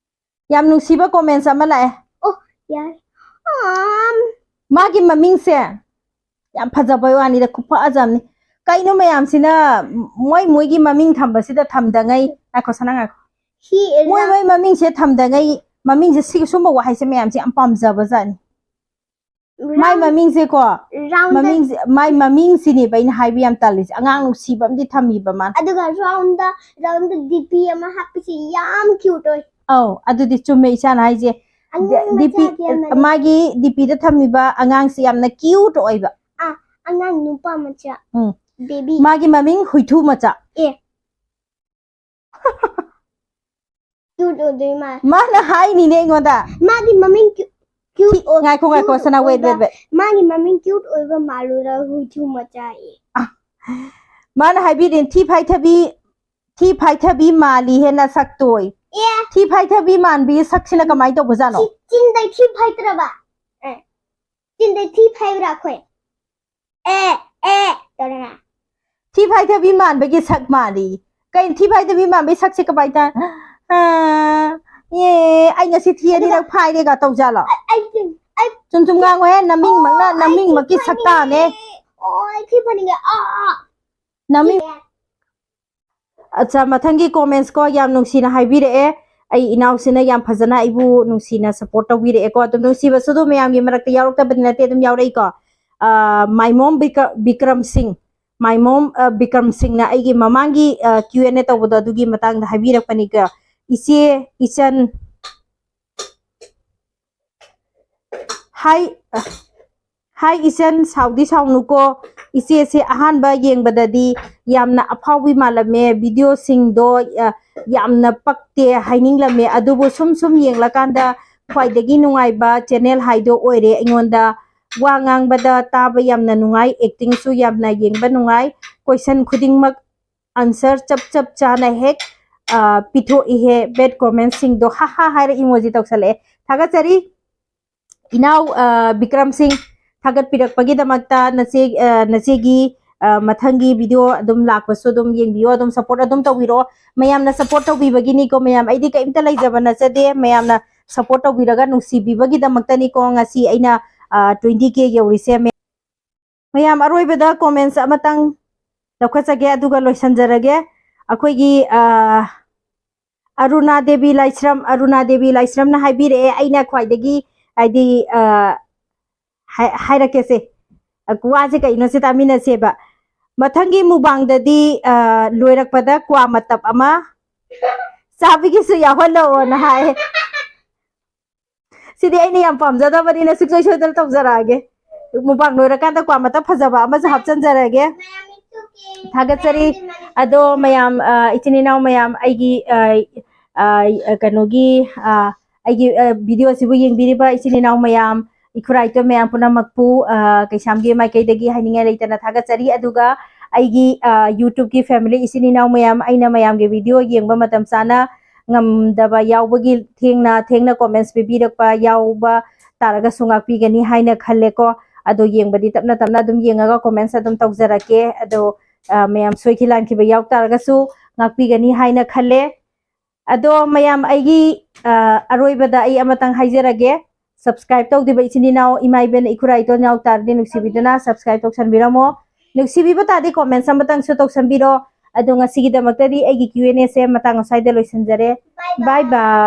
ꯌꯥꯝ ꯅꯨꯡꯁꯤꯕ comments ꯑꯃ ꯂꯥꯛꯑꯦ꯫ ꯑꯣ, ꯌꯥꯔꯦ꯫ ꯑꯝ, ꯃꯥꯒꯤ ꯃꯃꯤꯡꯁꯦ ꯌꯥꯝ ꯐꯖꯕꯩ ꯋꯥꯅꯤꯗ, ꯈꯨꯐꯖ ꯑꯃꯅꯤ꯫ ꯀꯩꯅꯣ ꯃꯌꯥꯝꯁꯤꯅ ꯃꯣꯏ ꯃꯣꯏꯒꯤ ꯃꯃꯤꯡ ꯊꯝꯕꯁꯤꯗ ꯊꯝꯗꯉꯩ, ꯉꯥꯏꯈꯣ ꯁꯅꯥ, ꯉꯥꯏꯈꯣ꯫ he is ꯃꯣꯏ a- ꯃꯣꯏ ꯃꯃꯤꯡꯁꯦ ꯊꯝꯗꯉꯩ, ꯃꯃꯤꯡꯁꯦ ꯁꯤ ꯁꯨꯝꯕ ꯋꯥꯍꯩꯁꯦ ꯃꯌꯥꯝꯁꯦ ꯌꯥꯝ ꯄꯥꯝꯖꯕ ꯖꯥꯠꯅꯤ꯫ ꯃꯥꯏ round- ꯃꯃꯤꯡꯁꯦꯀꯣ, round ꯃꯃꯤꯡꯁꯦ, ꯃꯥꯏ ꯃꯃꯤꯡꯁꯤꯅꯦꯕ ꯑꯩꯅ ꯍꯥꯏꯕ ꯌꯥꯝ ꯇꯜꯂꯤꯁꯦ꯫ ꯑꯉꯥꯡ ꯅꯨꯡꯁꯤꯕ ꯑꯃꯗꯤ ꯊꯝꯃꯤꯕ ꯃꯥꯅ꯫ ꯑꯗꯨꯒ round round DP ꯑꯃ ꯍꯥꯞꯄꯁꯤ ꯌꯥꯝ cute ꯑꯣꯏ꯫ ꯑꯧ, ꯑꯗꯨꯗꯤ ꯆꯨꯝꯃꯦ ꯏꯆꯥꯅ ꯍꯥꯏꯁꯦ꯫ ꯑꯉꯥꯡ DP, ꯃꯆꯥꯗꯤ ꯌꯥꯝꯅ ꯃꯥꯒꯤ DPꯗ ꯊꯝꯃꯤꯕ ꯑꯉꯥꯡꯁꯤ ꯌꯥꯝꯅ cute ꯑꯣꯏꯕ꯫ ꯑꯉꯥꯡ ꯅꯨꯄꯥ ꯃꯆꯥ꯫ ꯎꯝ. Baby. ꯃꯥꯒꯤ ꯃꯃꯤꯡ ꯍꯨꯏꯊꯨ ꯃꯆꯥ꯫ ꯑꯦ꯫ Cute ꯑꯣꯏꯗꯣꯏ ꯃꯥ꯫ ꯃꯥꯅ ꯍꯥꯏꯅꯤꯅꯦ ꯑꯩꯉꯣꯟꯗ꯫ ꯃꯥꯒꯤ ꯃꯃꯤꯡ cu- cute ꯊꯤ- ꯉꯥꯏꯈꯣ, ꯉꯥꯏꯈꯣ, cute ꯁꯅꯥ, wait, ꯑꯣꯏꯕ- wait, wait. ꯃꯥꯒꯤ ꯃꯃꯤꯡ cute ꯑꯣꯏꯕ ꯃꯥꯜꯂꯨꯔ ꯍꯨꯏꯊꯨ ꯃꯆꯥ ꯑꯦ꯫ ꯃꯥꯅ ꯍꯥꯏꯕꯤꯔꯤꯅꯦ, "ꯊꯤ ꯐꯥꯏꯊꯕꯤ, ꯊꯤ ꯐꯥꯏꯊꯕꯤ ꯃꯥꯜꯂꯤ ꯍꯦꯟꯅ ꯁꯛꯇꯣꯏ꯫ ꯑꯦ꯫ ꯊꯤ ꯐꯥꯏꯊꯕꯤ ꯃꯥꯟꯕꯤꯒꯤ ꯁꯛꯁꯤꯅ ꯀꯃꯥꯏꯅ ꯇꯧꯕꯖꯥꯠꯅꯣ?" ꯆꯤ- ꯆꯤꯟꯗꯩ ꯊꯤ ꯐꯥꯏꯗ꯭ꯔꯕ? ꯑꯦ꯫ ꯆꯤꯟꯗꯩ ꯊꯤ ꯐꯥꯏꯕ꯭ꯔꯥ ꯑꯩꯈꯣꯏ? ꯑꯦ, ꯑꯦ, ꯇꯧꯔꯒ꯫ ꯊꯤ ꯐꯥꯏꯊꯕꯤ ꯃꯥꯟꯕꯒꯤ ꯁꯛ ꯃꯥꯜꯂꯤ꯫ ꯀꯩꯅꯣ ꯊꯤ ꯐꯥꯏꯊꯕꯤ ꯃꯥꯟꯕꯒꯤ ꯁꯛꯁꯦ ꯀꯃꯥꯏꯅ ꯇ-, ꯑ, ꯑꯦ, ꯑꯩ ꯉꯁꯤ ꯊꯤ ꯑꯅꯤꯔꯛ ꯐꯥꯏꯔꯦꯒ ꯇꯧꯖꯥꯠꯂꯣ? ꯑꯩ, ꯑꯩ, ꯑꯩ, ꯆꯨꯝ ꯆꯨꯝ ꯉꯥꯡꯉꯣꯍꯦ, ꯅꯃꯤꯡꯃꯛꯅ, ꯑꯩ ꯅꯃꯤꯡꯃꯛꯀꯤ ꯊꯤ ꯁꯛꯇꯥꯅꯦ꯫ ꯐꯥꯏꯅꯤꯡꯉꯦ꯫ ꯑꯣ, ꯑꯩ ꯊꯤ ꯐꯥꯏꯅꯤꯡꯉꯦ꯫ ꯑꯥ, ꯑꯥ꯫ ꯅꯃꯤꯡ ꯑꯠꯆꯥ, ꯃꯊꯪꯒꯤ comments ꯀꯣ ꯌꯥꯝ ꯅꯨꯡꯁꯤꯅ ꯍꯥꯏꯕꯤꯔꯛꯑꯦ꯫ ꯑꯩ ꯏꯅꯥꯎꯁꯤꯅ ꯌꯥꯝ ꯐꯖꯅ ꯑꯩꯕꯨ ꯅꯨꯡꯁꯤꯅ support ꯇꯧꯕꯤꯔꯛꯑꯦꯀꯣ꯫ ꯑꯗꯨꯝ ꯅꯨꯡꯁꯤꯕꯁꯨ ꯑꯗꯨꯝ ꯃꯌꯥꯝꯒꯤ ꯃꯔꯛꯇ ꯌꯥꯎꯔꯛꯇꯕꯗꯤ ꯅꯠꯇꯦ, ꯑꯗꯨꯝ ꯌꯥꯎꯔꯛꯏꯀꯣ꯫ ꯑ, ꯃꯥꯏꯃꯣꯝ ꯕꯤꯀ-, ꯕꯤꯀ꯭ꯔꯝ ꯁꯤꯡ, ꯃꯥꯏꯃꯣꯝ, ꯑ, ꯕꯤꯀ꯭ꯔꯝ ꯁꯤꯡꯅ ꯑꯩꯒꯤ ꯃꯃꯥꯡꯒꯤ, ꯑ, Q and A ꯇꯧꯕꯗꯣ ꯑꯗꯨꯒꯤ ꯃꯇꯥꯡꯗ ꯍꯥꯏꯕꯤꯔꯛꯄꯅꯤꯀꯣ꯫ ꯏꯆꯦ, ꯏꯆꯟ, ꯍꯥꯏ, ꯑ, ꯍꯥꯏ ꯏꯆꯟ, ꯁꯥꯎꯗꯤ ꯁꯥꯎꯅꯨꯀꯣ꯫ ꯏꯆꯦꯁꯦ ꯑꯍꯥꯟꯕ ꯌꯦꯡꯕꯗꯗꯤ ꯌꯥꯝꯅ ꯑꯐꯥꯎꯕꯤ ꯃꯥꯜꯂꯝꯃꯦ, videoꯁꯤꯡꯗꯣ, ꯑ, ꯌꯥꯝꯅ ꯄꯛꯇꯦ ꯍꯥꯏꯅꯤꯡꯂꯝꯃꯦ, ꯑꯗꯨꯕꯨ ꯁꯨꯝ ꯁꯨꯝ ꯌꯦꯡꯂꯀꯥꯟꯗ ꯈ꯭ꯋꯥꯏꯗꯒꯤ ꯅꯨꯡꯉꯥꯏꯕ channel ꯍꯥꯏꯗꯣ ꯑꯣꯏꯔꯦ ꯑꯩꯉꯣꯟꯗ꯫ ꯋꯥ ꯉꯥꯡꯕꯗ ꯇꯥꯕ ꯌꯥꯝꯅ ꯅꯨꯡꯉꯥꯏ, actingꯁꯨ ꯌꯥꯝꯅ ꯌꯦꯡꯕ ꯅꯨꯡꯉꯥꯏ, question ꯈꯨꯗꯤꯡꯃꯛ answer ꯆꯞ ꯆꯞ ꯆꯥꯅ ꯍꯦꯛ, ꯑ, ꯄꯤꯊꯣꯛꯏꯍꯦ꯫ Bad commentꯁꯤꯡꯗꯣ ꯍꯥ ꯍꯥ ꯍꯥꯏꯔ emoji ꯇꯧꯁꯜꯂꯛꯑꯦ꯫ ꯊꯥꯒꯠꯆꯔꯤ꯫ ꯏꯅꯥꯎ ꯕꯤꯀ꯭ꯔꯝ ꯁꯤꯡ, ꯊꯥꯒꯠꯄꯤꯔꯛꯄꯒꯤꯗꯃꯛꯇ ꯅꯆꯦ ꯅꯆꯦꯒꯤ ꯃꯊꯪꯒꯤ ꯚꯤꯗꯤꯑꯣ ꯑꯗꯨꯝ ꯂꯥꯛꯄꯁꯨ ꯑꯗꯨꯝ ꯌꯦꯡꯕꯤꯌꯣ, ꯑꯗꯨꯝ ꯁꯞꯄꯣꯔꯠ ꯑꯗꯨꯝ ꯇꯧꯕꯤꯔꯣ꯫ ꯃꯌꯥꯝꯅ ꯁꯞꯄꯣꯔꯠ ꯇꯧꯕꯤꯕꯒꯤꯅꯤꯀꯣ ꯃꯌꯥꯝ, ꯑꯩꯗꯤ ꯀꯔꯤꯝꯇ ꯂꯩꯖꯕ ꯅꯠꯆꯗꯦ꯫ ꯃꯌꯥꯝꯅ ꯁꯞꯄꯣꯔꯠ ꯇꯧꯕꯤꯔꯒ ꯅꯨꯡꯁꯤꯕꯤꯕꯒꯤꯗꯃꯛꯇꯅꯤꯀꯣ ꯉꯁꯤ ꯑꯩꯅ ꯇ꯭ꯋꯦꯟꯇꯤ ꯀꯦ ꯌꯧꯔꯤꯁꯦ꯫ ꯃꯌꯥꯝ, ꯑꯔꯣꯏꯕꯗ ꯀꯣꯃꯦꯟꯁ ꯑꯃꯇꯪ ꯂꯧꯈꯠꯆꯒꯦ, ꯑꯗꯨꯒ ꯂꯣꯏꯁꯤꯟꯖꯔꯒꯦ꯫ ꯑꯩꯈꯣꯏꯒꯤ ꯑꯔꯨꯅꯥ ꯗꯦꯕꯤ ꯂꯥꯏꯁ꯭ꯔꯝ, ꯑꯔꯨꯅꯥ ꯗꯦꯕꯤ ꯂꯥꯏꯁ꯭ꯔꯝꯅ ꯍꯥꯏꯕꯤꯔꯛꯑꯦ, ꯑꯩꯅ ꯈ꯭ꯋꯥꯏꯗꯒꯤ ꯍꯥꯏꯗꯤ ꯍꯥꯏꯔꯛꯀꯦꯁꯦ꯫ ꯋꯥꯁꯦ ꯀꯩꯅꯣꯁꯦ ꯇꯥꯃꯤꯟꯅꯁꯦꯕ꯫ ꯃꯊꯪꯒꯤ ꯃꯨꯕꯥꯡꯗꯗꯤ ꯂꯣꯏꯔꯛꯄꯗ ꯀ꯭ꯋꯥ ꯃꯇꯞ ꯑꯃ ꯆꯥꯕꯒꯤꯁꯨ ꯌꯥꯎꯍꯜꯂꯛꯑꯣꯅ ꯍꯥꯏ꯫ ꯁꯤꯗꯤ ꯑꯩꯅ ꯌꯥꯝ ꯄꯥꯝꯖꯗꯕꯅꯤꯅ ꯁꯨꯡꯁꯣꯏ ꯁꯣꯏꯗꯅ ꯇꯧꯖꯔꯛꯑꯒꯦ꯫ ꯃꯨꯕꯥꯡ ꯂꯣꯏꯔꯀꯥꯟꯗ ꯀ꯭ꯋꯥ ꯃꯇꯞ ꯐꯖꯕ ꯑꯃꯁꯨ ꯍꯥꯞꯆꯤꯟꯖꯔꯒꯦ꯫ ꯊꯥꯒꯠꯆꯔꯤ꯫ ꯑꯗꯣ ꯃꯌꯥꯝ, ꯏꯆꯤꯟ ꯏꯅꯥꯎ ꯃꯌꯥꯝ, ꯑꯩꯒꯤ ꯀꯩꯅꯣꯒꯤ ꯑꯩꯒꯤ ꯚꯤꯗꯤꯑꯣꯁꯤꯕꯨ ꯌꯦꯡꯕꯤꯔꯤꯕ ꯏꯆꯤꯟ ꯏꯅꯥꯎ ꯃꯌꯥꯝ, ꯏꯈꯨꯔꯥ ꯏꯇꯣꯟ ꯃꯌꯥꯝ ꯄꯨꯝꯅꯃꯛꯄꯨ ꯀꯩꯁꯥꯝꯒꯤ ꯃꯥꯏꯀꯩꯗꯒꯤ ꯍꯥꯏꯅꯤꯡꯉꯥꯏ ꯂꯩꯇꯅ ꯊꯥꯒꯠꯆꯔꯤ꯫ ꯑꯗꯨꯒ ꯑꯩꯒꯤ ꯌꯨꯇ꯭ꯌꯨꯕꯀꯤ ꯐꯦꯃꯤꯂꯤ ꯏꯆꯤꯟ ꯏꯅꯥꯎ ꯃꯌꯥꯝ, ꯑꯩꯅ ꯃꯌꯥꯝꯒꯤ ꯚꯤꯗꯤꯑꯣ ꯌꯦꯡꯕ ꯃꯇꯝ ꯆꯥꯅ ꯉꯝꯗꯕ ꯌꯥꯎꯕꯒꯤ ꯊꯦꯡꯅ ꯊꯦꯡꯅ ꯀꯣꯃꯦꯟꯁ ꯄꯤꯕꯤꯔꯛꯄ ꯌꯥꯎꯕ ꯇꯥꯔꯒꯁꯨ ꯉꯥꯛꯄꯤꯒꯅꯤ ꯍꯥꯏꯅ ꯈꯜꯂꯦꯀꯣ꯫ ꯑꯗꯣ ꯌꯦꯡꯕꯗꯤ ꯇꯞꯅ ꯇꯞꯅ ꯑꯗꯨꯝ ꯌꯦꯡꯉꯒ ꯀꯣꯃꯦꯟꯁ ꯑꯗꯨꯝ ꯇꯧꯖꯔꯛꯀꯦ꯫ ꯑꯗꯣ ꯃꯌꯥꯝ ꯁꯣꯏꯈꯤ ꯂꯥꯟꯈꯤꯕ ꯌꯥꯎ ꯇꯥꯔꯒꯁꯨ ꯉꯥꯛꯄꯤꯒꯅꯤ ꯍꯥꯏꯅ ꯈꯜꯂꯦ꯫ ꯑꯗꯣ ꯃꯌꯥꯝ, ꯑꯩꯒꯤ ꯑꯔꯣꯏꯕꯗ ꯑꯩ ꯑꯃꯇꯪ ꯍꯥꯏꯖꯔꯒꯦ, ꯁꯕꯁꯀ꯭ꯔꯥꯏꯕ ꯇꯧꯗ꯭ꯔꯤꯕ ꯏꯆꯤꯟ ꯏꯅꯥꯎ ꯏꯃꯥ ꯏꯕꯦꯟ ꯏꯈꯨꯔꯥ ꯏꯇꯣꯟ ꯌꯥꯎ ꯇꯥꯔꯗꯤ ꯅꯨꯡꯁꯤꯕꯤꯗꯨꯅ ꯁꯕꯁꯀ꯭ꯔꯥꯏꯕ ꯇꯧꯁꯟꯕꯤꯔꯝꯃꯣ꯫ ꯅꯨꯡꯁꯤꯕꯤꯕ ꯇꯥꯔꯗꯤ ꯀꯣꯃꯦꯟꯁ ꯑꯃꯇꯪꯁꯨ ꯇꯧꯁꯟꯕꯤꯔꯣ꯫ ꯑꯗꯣ ꯉꯁꯤꯒꯤꯗꯃꯛꯇꯗꯤ ꯑꯩꯒꯤ ꯀ꯭ꯌꯨ ꯑꯦꯟ ꯑꯦꯁꯦ ꯃꯇꯥꯡ ꯑꯁ꯭ꯋꯥꯏꯗ ꯂꯣꯏꯁꯤꯟꯖꯔꯦ꯫ ꯕꯥꯏ ꯕꯥꯏ꯫